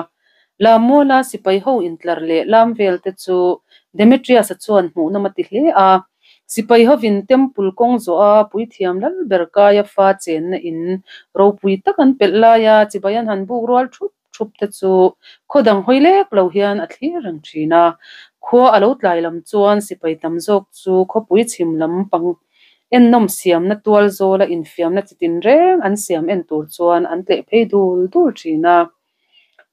Lammuala sipai ho intlar leh lam vel te chu Demetrius-a chuan hmuhnawm a ti hle a. Sipai hovin Temple kawng zawh a puithiam lal ber kaia fa chenna in ropui tak an pelh laia chibai an han buk rual thup thup te chu khaw dang hawi lek lo hian a thlir reng thin a. Khua a lo tlai lam chuan sipai tam zawk chu khawpui chhim lam pang ennawm siamna tual zawla infiamna chi tinreng an siam en tur chuan an tleh phei dul dul thin a.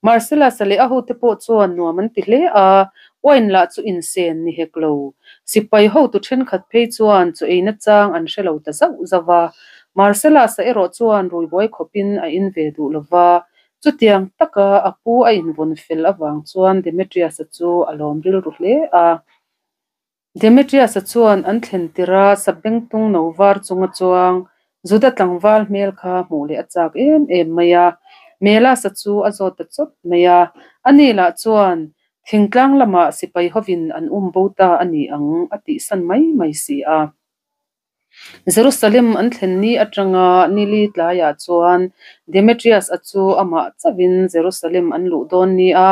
Marcellus-a leh a hote pawh chuan nuam an ti hle a, wine lah chu insen ni hek lo. Sipai hotu thenkhat phei chuan chaw eina chang an hre lo ta zauh zauh a. Marcellus-a erawh chuan ruibuai khawpin a in ve duh lo va, Chutiang taka a pu a invawn fel avang chuan Demetrius-a chu a lawm rilru hle a. Demetrius-a chuan an thlen tirh a sabengtung no var chunga chuang Juda tlangval hmel kha hmuh leh a chak em em mai a. Melas-a chu a zawt ta chawp mai a. Ani lah chuan thingtlang lamah sipai hovin an um bo ta a ni ang a tihsan mai mai si a. Jerusalem an thlen ni atanga nili tlaiah chuan Demetrius-a chu amah chauhin Jerusalem an luh dawn ni a,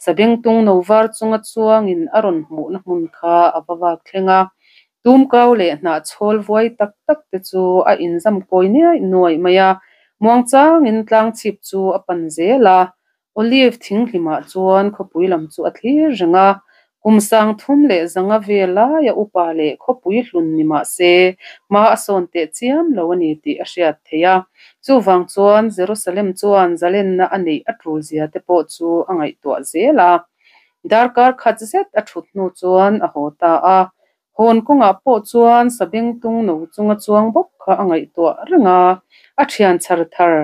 sabengtung no var chunga chuangin a rawn hmuhna hmun kha a va vak thleng a. Tumkau leh hnahchhawl vuai tak tak te chu a inzam kawi niaih nuaih mai a, muangchangin tlangchhip chu a pan zel a. Olive thinghlimah chuan khawpui lam chu a thlir reng a. Kum 35 vel laia upa leh khawpui hlun ni mah se, hma a sawn teh chiam lo a ni tih a hriat theih a. Chuvang chuan Jerusalem chuan zalenna a neih a tul zia te pawh chu a ngaihtuah zel a. Darkar khat zet a thut hnu chuan a haw ta a. Hawn kawngah pawh chuan sabengtung no chunga chuang bawk kha a ngaihtuah reng a. A thian chhar thar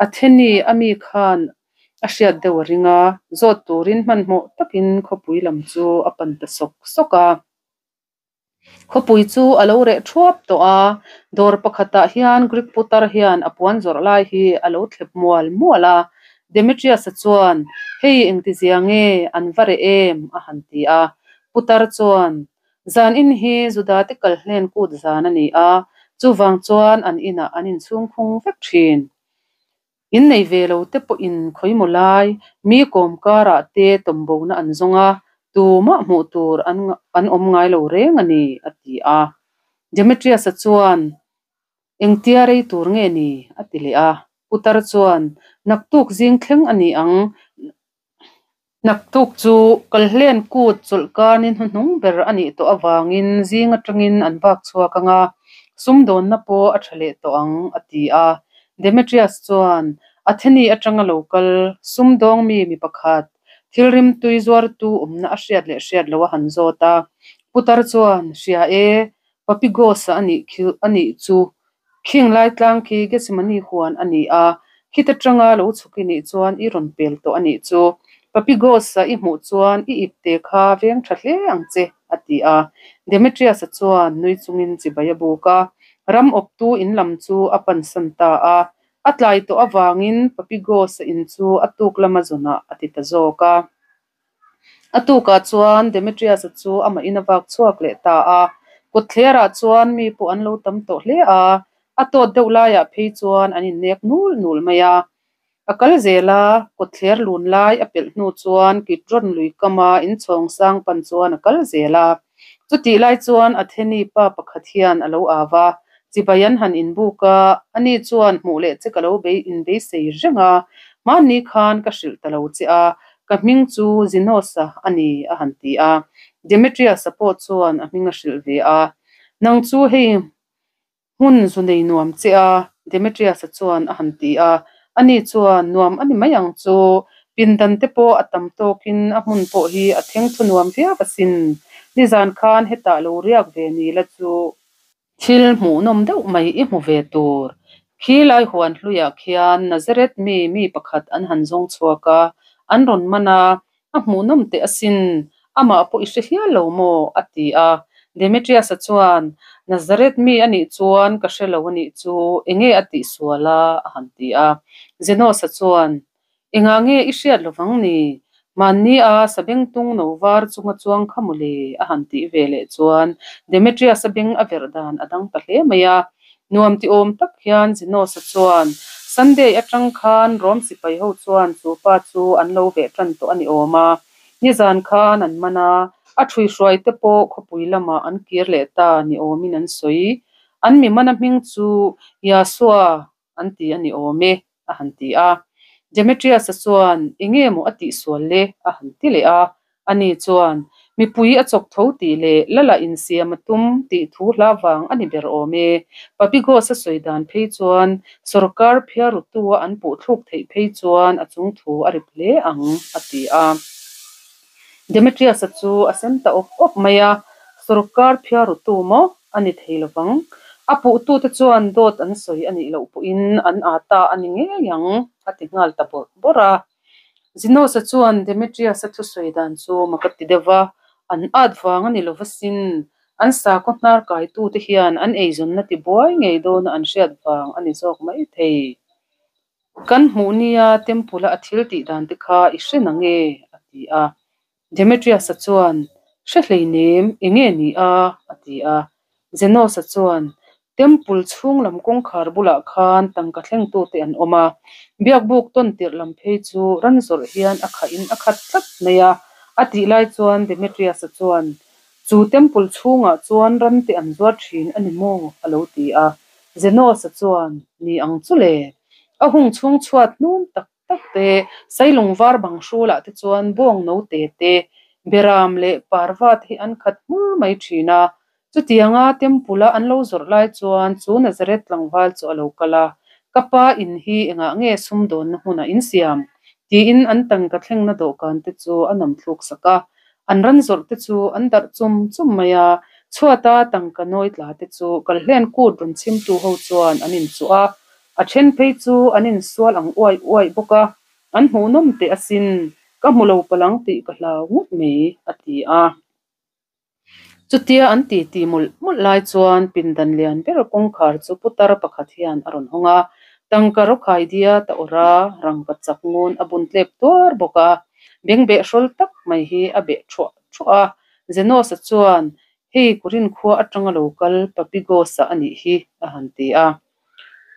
Atheni a mi khan A hriat deuh a ring a, zawt turin hmanhmawh takin khawpui lam chu a pan ta sawk sawk a. Khawpui chu a lo reh thuap tawh a, dawr pakhatah hian Greek putar hian a puan zawrh lai hi a lo thlep mual mual a. Demetrius-a chuan, Hei engtizia nge an va reh em? a han ti a. Putar chuan, Zan in hi Judate kal hlen kut zan a ni a, chuvang chuan an inah an inchhungkhung vek thin. In nei ve lo te pawhin khawimaw lai, mi kawm karah te tawmbona an zawng a, tumah hmuh tur an an awm ngai lo reng a ni, a ti a. Demetrius-a chuan, Engtia rei tur nge ni? a ti leh a. Putar chuan, Naktuk zing thleng a ni ang. Naktuk chu Kalhlen kut chawlhkar ni hnuhnung ber a nih tawh avangin zing atangin an vak chhuak ang a, sumdawnna pawh a tha leh tawh ang, a ti a. Demetrius chuan Atheni atanga lo kal sumdawng mi mi pakhat, thil rimtui zuartu awmna a hriat leh hriat loh a han zawt a. Putar chuan, Hria e, Papigos-a a nih khi a nih chu. Khing lai tlang khi Gethsemane huan a ni a, khit atanga lo chhuk i nih chuan i rawn pel tawh a nih chu. Papigos-a i hmuh chuan i ipte kha veng tha hle ang che, a ti a. Demetrius-a chuan nui chungin chibai a buk a, ram awptu in lam chu a pansan ta a. A tlai tawh avangin Papigos-a in chu a tuk lama zawnah a ti ta zawk a. A tukah chuan Demetrius-a chu amah in a vak chhuak leh ta a. Kawtthlerah chuan mi pawh an lo tam tawh hle a, a tawt deuh laiah phei chuan an innek nul nul mai a. A kal zel a, kawtthler lun lai a pelh hnu chuan Kidron lui kama inchhawng sang pan chuan a kal zel a. Chutih lai chuan Atheni pa pakhat hian a lo au a, chibai an han inbuk a, ani chuan hmuh leh che ka lo bei inbeisei reng a, hmanni khan ka hrilh ta lo che a, ka hming chu Zinos-a a ni a han ti a. Demetrius-a pawh chuan a hming a hrilh ve a, Nang chu hei Hmun zu nei nuam che a, Demetrius-a chuan a han ti a. Ani chuan, Nuam a ni mai ang chu, pindan te pawh a tam tawkin a hmun pawh hi a theng thu nuam viau asin. Nizan khan hetah lo riak ve ni la chu. Thil hmuhnawm deuh mai i hmu ve tur. Khi lai huan hluiah khian Nazareth mi mi pakhat an han zawng chhuak a, an rawn man a, A hmuhnawm teh asin, amah pawh i hre hial lo maw? a ti a. Demetrius-a chuan, Nazareth mi a nih chuan ka hre lo a nih chu, enge a tih sual a? a han ti a. Zenos-a chuan, Engah nge i hriat lo vang ni? Mahni a sabengtung no var chunga chuang kha maw le? a han tih ve leh chuan Demetrius-a beng a verh dan a dang ta hle mai a. Nuam ti awm tak hian Zenos-a chuan, Sunday atang khan Rom sipai ho chuan chu pa chu an lo veh tan tawh a ni awm a. Nizan khan an man a, a ṭhuihruai te pawh khawpui lamah an kir leh ta ni awmin an sawi. An mi mana hming chu Yahshua an ti a ni awm e, a han ti a. Demetrius-a chuan, Enge maw a tihsual le? a han ti leh a. Ani chuan, Mipui a chawk tho tih leh Lala insiam a tum tih thu hla vang a ni ber awm e. Papigos-a sawi dan phei chuan sawrkar phiarrutu-a an puh thluk theih phei chuan a chung thu a rip hle ang, a ti a. Demetrius-a chu a sen ta awp awp mai a, Sawrkar phiarrutu maw a ni thei lovang. A puhtute chuan dawt an sawi a nih loh pawhin an â ta a ni ngei ang, a ti nghal ta bawrh bawrh a. Zinos-a chuan Demetrius-a thusawi dan chu mak a ti deuh va, An ât vang a ni lo va sin, an sakhaw hnar kaitute hian an eizawnna tibuai ngei dawna an hriat vang a ni zawk mai thei. Kan hmuh nia Temple-a a thil tih dan te kha i hre na nge? a ti a. Demetrius-a chuan, Hre hleinem, enge ni a? a ti a. Zenos-a chuan, Temple chhung lam kawngkhar bulah khan tangka thlengtute an awm a, biakbuk tawn tirh lam phei chu ran zawrh hian a khahin a khat tlat mai a, a tih lai chuan Demetrius-a chuan, Chu Temple chhungah chuan ran te an zuar thin a ni maw? a lo ti a. Zenos-a chuan, Ni ang chu le. A hung chhung chhuat hnum tak tak te, sailung var bang hrulah te chuan bawng no te te, Beram leh parva te hi an khat hmur mai thin a. Chutianga Temple-a an lo zawrh lai chuan chu Nazareth tlangval chu a lo kal a, Ka pa in hi engah nge sumdawnna hmunah in siam? tiin an tangka thlengna dawhkan te chu a nam thluk sak a. An ran zawrh te chu an darh chum chum mai a, chhuata tangka nawi tla te chu kalhlen kut rawn chhimtu ho chuan an inchuh a, a then phei chu an insual ang uaih uaih bawk a, an hmuhnawm teh asin, ka hmu lo palang tih ka hlau ngawt mai, a ti a. Chutia an titi mawlh mawlh lai chuan pindan lian ber kawngkhar chu putar pakhat hian a rawn hawng a, tangka rawkhai diat a awrh a, rangka chak ngun a bun tlep tuar bawk a, bengbeh hrawl tak mai hi a beh thuah thuah a. Zenos-a chuan, Hei Korin khua atanga lo kal Papigos-a a nih hi, a han ti a.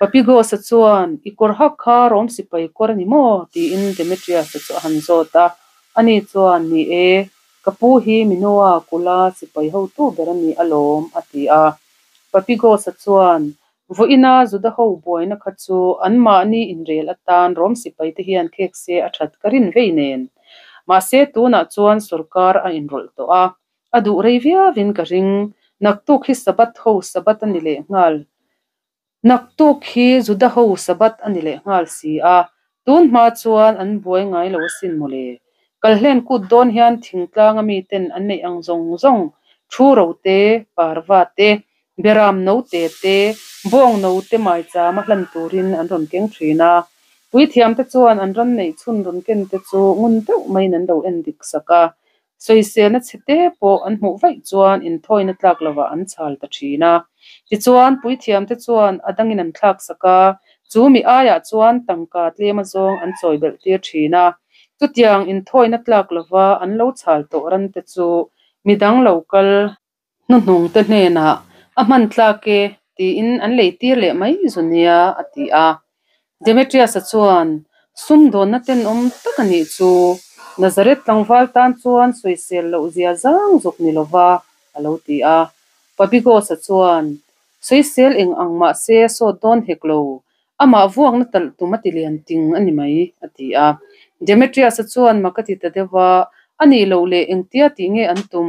Papigos-a chuan, I kawr hak kha Rom sipai kawr a ni maw? tiin Demetrius-a chu a han zawt a. Ani chuan, Ni e, ka pu hi Minoa kula sipai hotu ber a ni alawm, a ti a. Papigos-a chuan, Vawiina Juda ho buaina kha chu anmahni inrel atan Rom sipaite hian khek se a that ka rin vei nen. Mahse, tunah chuan sorkar a inrawlh tawh a, a duh rei viauin ka ring. Naktuk hi Sabbath ho Sabbath a ni lehnghal. Naktuk hi Juda ho Sabbath a ni leh nghal si a, tun hma chuan an buai ngai lo asin mawle. Kalhlen kut dawn hian thingtlanga miten an neih ang zawng zawng, thu ro te, parva te, beram no te te, bawng no te maichama hlan turin an rawn keng thin a. Puithiamte chuan an ram neih chhun rawn ken te chu ngun deuh maiin an lo en dik sak a. Sawiselna chhe te pawh an hmuh vaih chuan inthawina tlak lovah an chhal ta thin a. Tichuan, puithiamte chuan a dangin an thlak sak a, chu mi aiah chuan tangka tlem azawng an chawi belh tir thin a. Chutiang inthawina tlak lova an lo chhal tawh rante chu midang lo kal hnuhnungte hnenah a hman tlak e tiin an lei tir leh mai zu nia, a ti a. Demetrius-a chuan, Sumdawnna tenawm tak a nih chu, Nazareth tlangval tan chuan sawisel loh zia zang zawk ni lova, a lo ti a. Pabigos-a chuan, Sawisel eng ang mah se sawt dawn hek lo, amah vuakna talh tum a ti lian ting a ni mai, a ti a. Demetrius-a chuan mak a ti ta deuh a, A nih loh leh engtia tih nge an tum?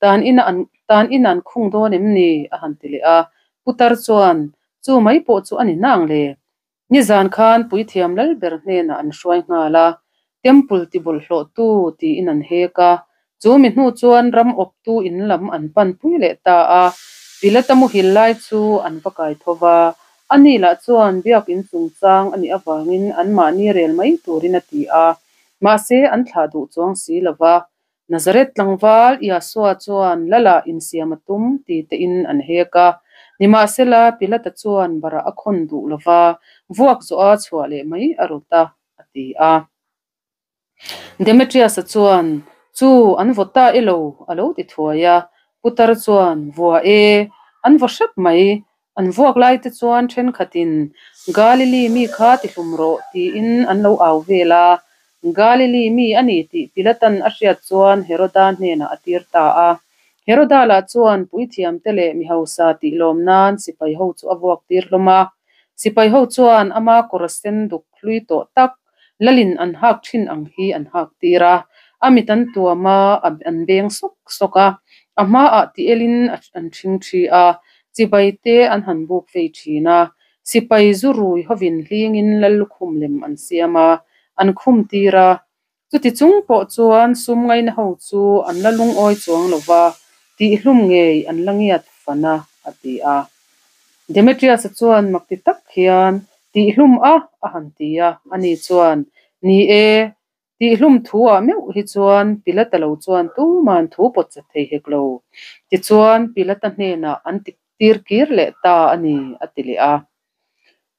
Tan ina an tan ina an khung dawn em ni? a han ti leh a. Putar chuan, Chu mai pawh chu a ni nang le. Nizan khan puithiam lal ber hnenah an hruai nghal a, Temple ti bawlhhlawhtu tiin an hek a. Chu mi hnu chuan ram awptu in lam an pan pui leh ta a. Pilata muhil lai chu an va kai tho va, ani lah chuan biakin chungchang a nih avangin anmahni rel mai turin a ti a, mahse an thlah duh chuang si lo va. Nazareth tlangval Yahshua chuan Lala insiam a tum ti tein an hek a. Nimahsela, Pilata chuan barah a khawn duh lo va, vuak zawha chhuah leh mai a rawt a, a ti a. Demetrius-a chuan, Chu, an vaw ta e lo, a lo ti thuai a. Putar chuan, Vua e, an vaw hrep mai. An vuak lai te chuan thenkhatin, Galili mi kha ti hlum rawh, tiin an lo au vel a. Galili mi a ni tih Pilatan a hriat chuan Heroda hnenah a tir ta a. Heroda lah chuan puithiamte leh mi hausa tih lawm nan sipai ho chu a vuak tir hlawm a. Sipai ho chuan ama kawr sen duk hlui tawh tak Lalin an hak thin ang hi an hak tir a, a mit an tuam a, an beng sawk sawk a, a hmaah ti elin an ṭhing ṭhi a, chibai te an han buk vei ṭhin a, sipai zu rui hovin hlingin lal lukhum lem an siam a, an khum tir a. Chuti chung pawh chuan sum ngaina ho chu an la lungawi chuang lo va, tihhlum ngei an la ngiat fan a, a ti a. Demetrius-a chuan mak ti tak hian, Tihhlum a? a han ti a. Ani chuan, Ni e, tihhlum thu-ah meuh hi chuan Pilata lo chuan tuman thu pawt chat thei hek lo. Tichuan, Pilata hnenah an ti tir kir leh ta a ni, a ti leh a.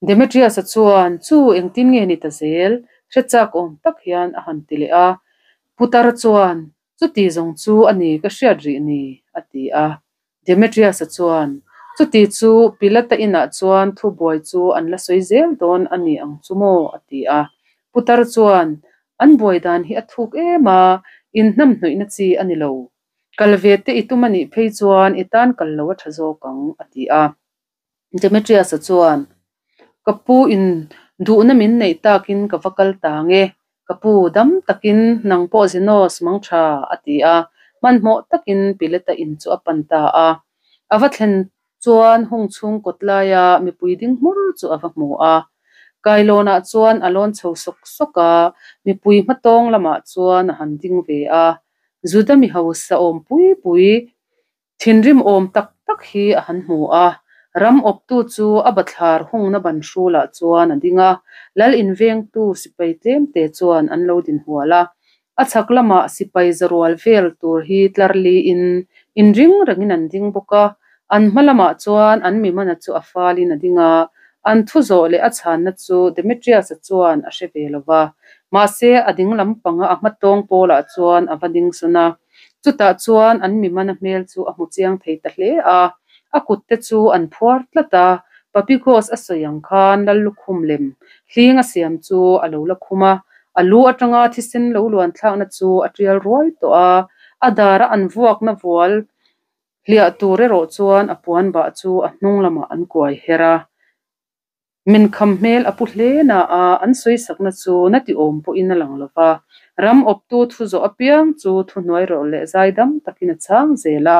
Demetrius-a chuan, Chu, engtin nge ni ta zel? Hre chak awm tak hian a han ti leh a. Putar chuan, Chuti zawng chu a ni ka hriat rih ni, a ti a. Demetrius-a chuan, Chuti chu Pilata inah chuan thubuai chu an la sawi zel dawn a ni ang chu maw? a ti a. Putar chuan, An buai dan hi a thuk em a, inhnamhnawihna chi a ni lo. Kal ve te i tum a nih phei chuan i tan kal lo a tha zawk ang, a ti a. Demetrius-a chuan, Ka pu in duhna min neih takin ka va kal ta nge? Ka pu, dam takin nang pawh Zenos mang tha, a ti a. Hmanhmawh takin Pilata in chu a pan ta a. A va thlen chuan hung chhung kawt laia mipui ding hmur chu a va hmu a. Kailawnah chuan a lawn chho sawk sawk a, mipui hmatawng lamah chuan a han ding ve a. Juda mi hausa awm pui pui, thinrim awm tak tak hi a han hmu a. Ram awptu chu a bathlar hungna ban hrulah chuan a ding a, lal invengtu sipai tlemte chuan an lo din hual a. A chhak lamah sipai zarual vel tur hi tlar liin inring rengin an ding bawk a. An hma lamah chuan an mimana chu a falin a ding a, an thu zawh leh a chhanna chu Demetrius-a chuan a hre ve lo va. Mahse, a ding lampanga a hmatawng pawlah chuan a va ding sawn a. Chutah chuan an mimana hmel chu a hmu chiang thei ta hle a. A kutte chu an phuar tlat a, Papigos a sawi ang khan Lallukhum lem hling a siam chu a lo la khum a, a lu atanga thisen lo luan thlakna chu a tial ruai tawh a, a dara an vuakna vual hliah tur erawh chuan a puan bah chu a hnung lamah an kuai her a. Min kham hmel a pu hle na a, an sawisakna chu na ti awm pawhin a lang lo va. Ram awptu thu zawh apiang chu thuhnuai rawh leh zaidam takin a chhang zel a.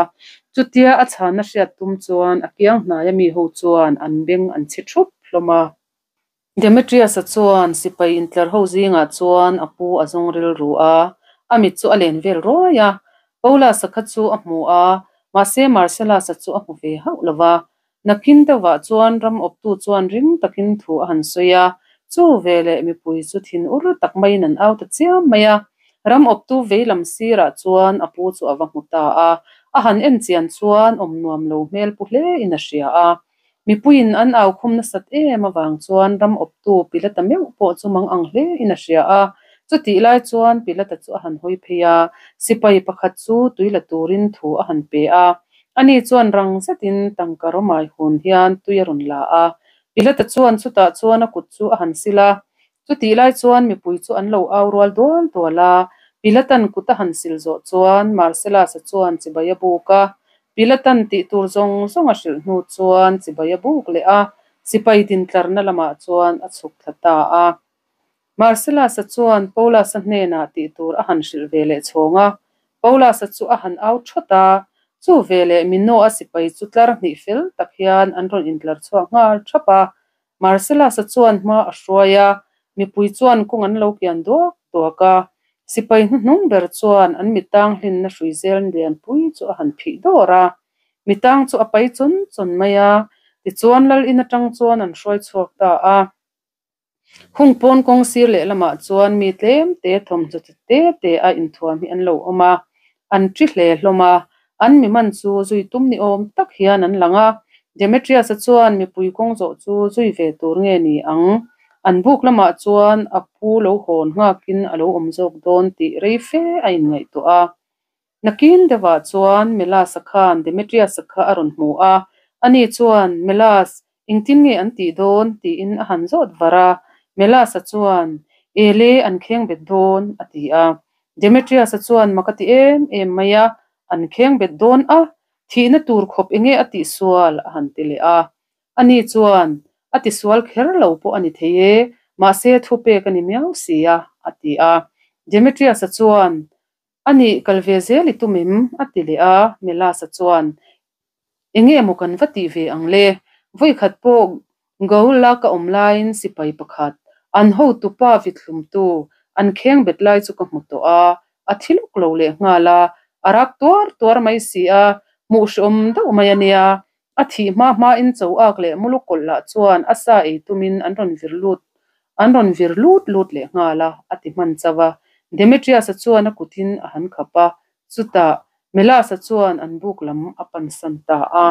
Chutia a chhanna hriat tum chuan a kiang hnaia mi ho chuan an beng an chhi thup hlawm a. Demetrius-a chuan sipai intlar ho zingah chuan a pu a zawng rilru a, a mit chu a len vel ruai a. Paulus-a kha chu a hmu a, mahse Marcellus-a chu a hmu ve hauh lo va. Nakin deuhah chuan ram awptu chuan ring takin thu a han sawi a, chu veleh mipui chu thin ur tak maiin an au ta chiam mai a. Ram awptu vei lam sirah chuan a pu chu a va hmu ta a, a han en chian chuan awm nuam lo hmel pu hlein a hria a. Mipuiin an au khum nasat em avang chuan ram awptu Pilata meuh pawh chu mang ang hlein a hria a. Chutih lai chuan Pilata chu a han hawi phei a, sipai pakhat chu tui la turin thu a han pe a. Ani chuan rang zetin tangka rawmai hun hian tui a rawn la a. Pilata chuan chutah chuan a kut chu a han sil a. Chutih lai chuan mipui chu an lo au rual dual dual a. Pilatan kut a han sil zawh chuan Marcellus-a chuan chibai a buk a. Pilatan tih tur zawng zawng a hrilh hnu chuan chibai a buk leh a, sipai dintlarna lamah chuan a chhuk thla ta a. Marcellus-a chuan Paulus-a hnenah tih tur a han hrilh ve leh chhawng a. Paulus-a chu a han au thawt a, chu veleh Minoa sipai chu tlar hnih fel tak hian an rawn intlar chhuak nghal thap a. Marcellus-a chuan hma a hruai a, mipui chuan kawng an lo kian duak duak a. Sipai hnuhnung ber chuan an mitang hlinna hrui zel lianpui chu a han phih dawr a. Mitang chu a pai chawn chawn mai a, tichuan lal in atang chuan an hruai chhuak ta a. Hung pawn kawng sir lehlamah chuan mi tlem te thawmhnaw chi te te a inthuam hi an lo awm a, an ṭi hle hlawm a, an mi man chu zui tum ni awm tak hian an lang a. Demetrius-a chuan mipui kawng zawh chu zui ve tur nge ni ang? An buk lamah chuan a pu lo hawn nghakin a lo awm zawk dawn tih rei fe a inngaihtuah a. Nakin deuhah chuan Melas-a khan Demetrius-a kha a rawn hmu a, ani chuan, Melas, engtin nge an tih dawn? tiin a han zawt var a. Melas-a chuan, Ele, an kheng bet dawn, a ti a. Demetrius-a chuan mak a ti em em mai a, An kheng bet dawn a, thihna tur khawp enge a tihsual? a han ti leh a. Ani chuan, A tisual kher lo pawh a ni thei e, mahse thupek a ni miau si a, a ti a. Demetrius-a chuan, A nih, kal ve zel i tum em? a ti leh a, Melas-a chuan, Enge maw kan va tih ve ang le? Vawikhat pawh Gaul-a ka awm laiin sipai pakhat, an hotupa vithlumtu, an kheng bet lai chu ka hmu tawh a, a thi lawk lo leh nghal a, a rak tuar tuar mai si a, hmuh hreawm deuh mai a nia. A thih hma hmain cho ak leh mulu kawlh lah chuan a sa ei tumin an rawn vir lut an rawn vir lut lut leh nghal a, a ti hman chauh a. Demetrius-a chuan a kutin a han khap a, chutah Melas-a chuan an buk lam a pansan ta a.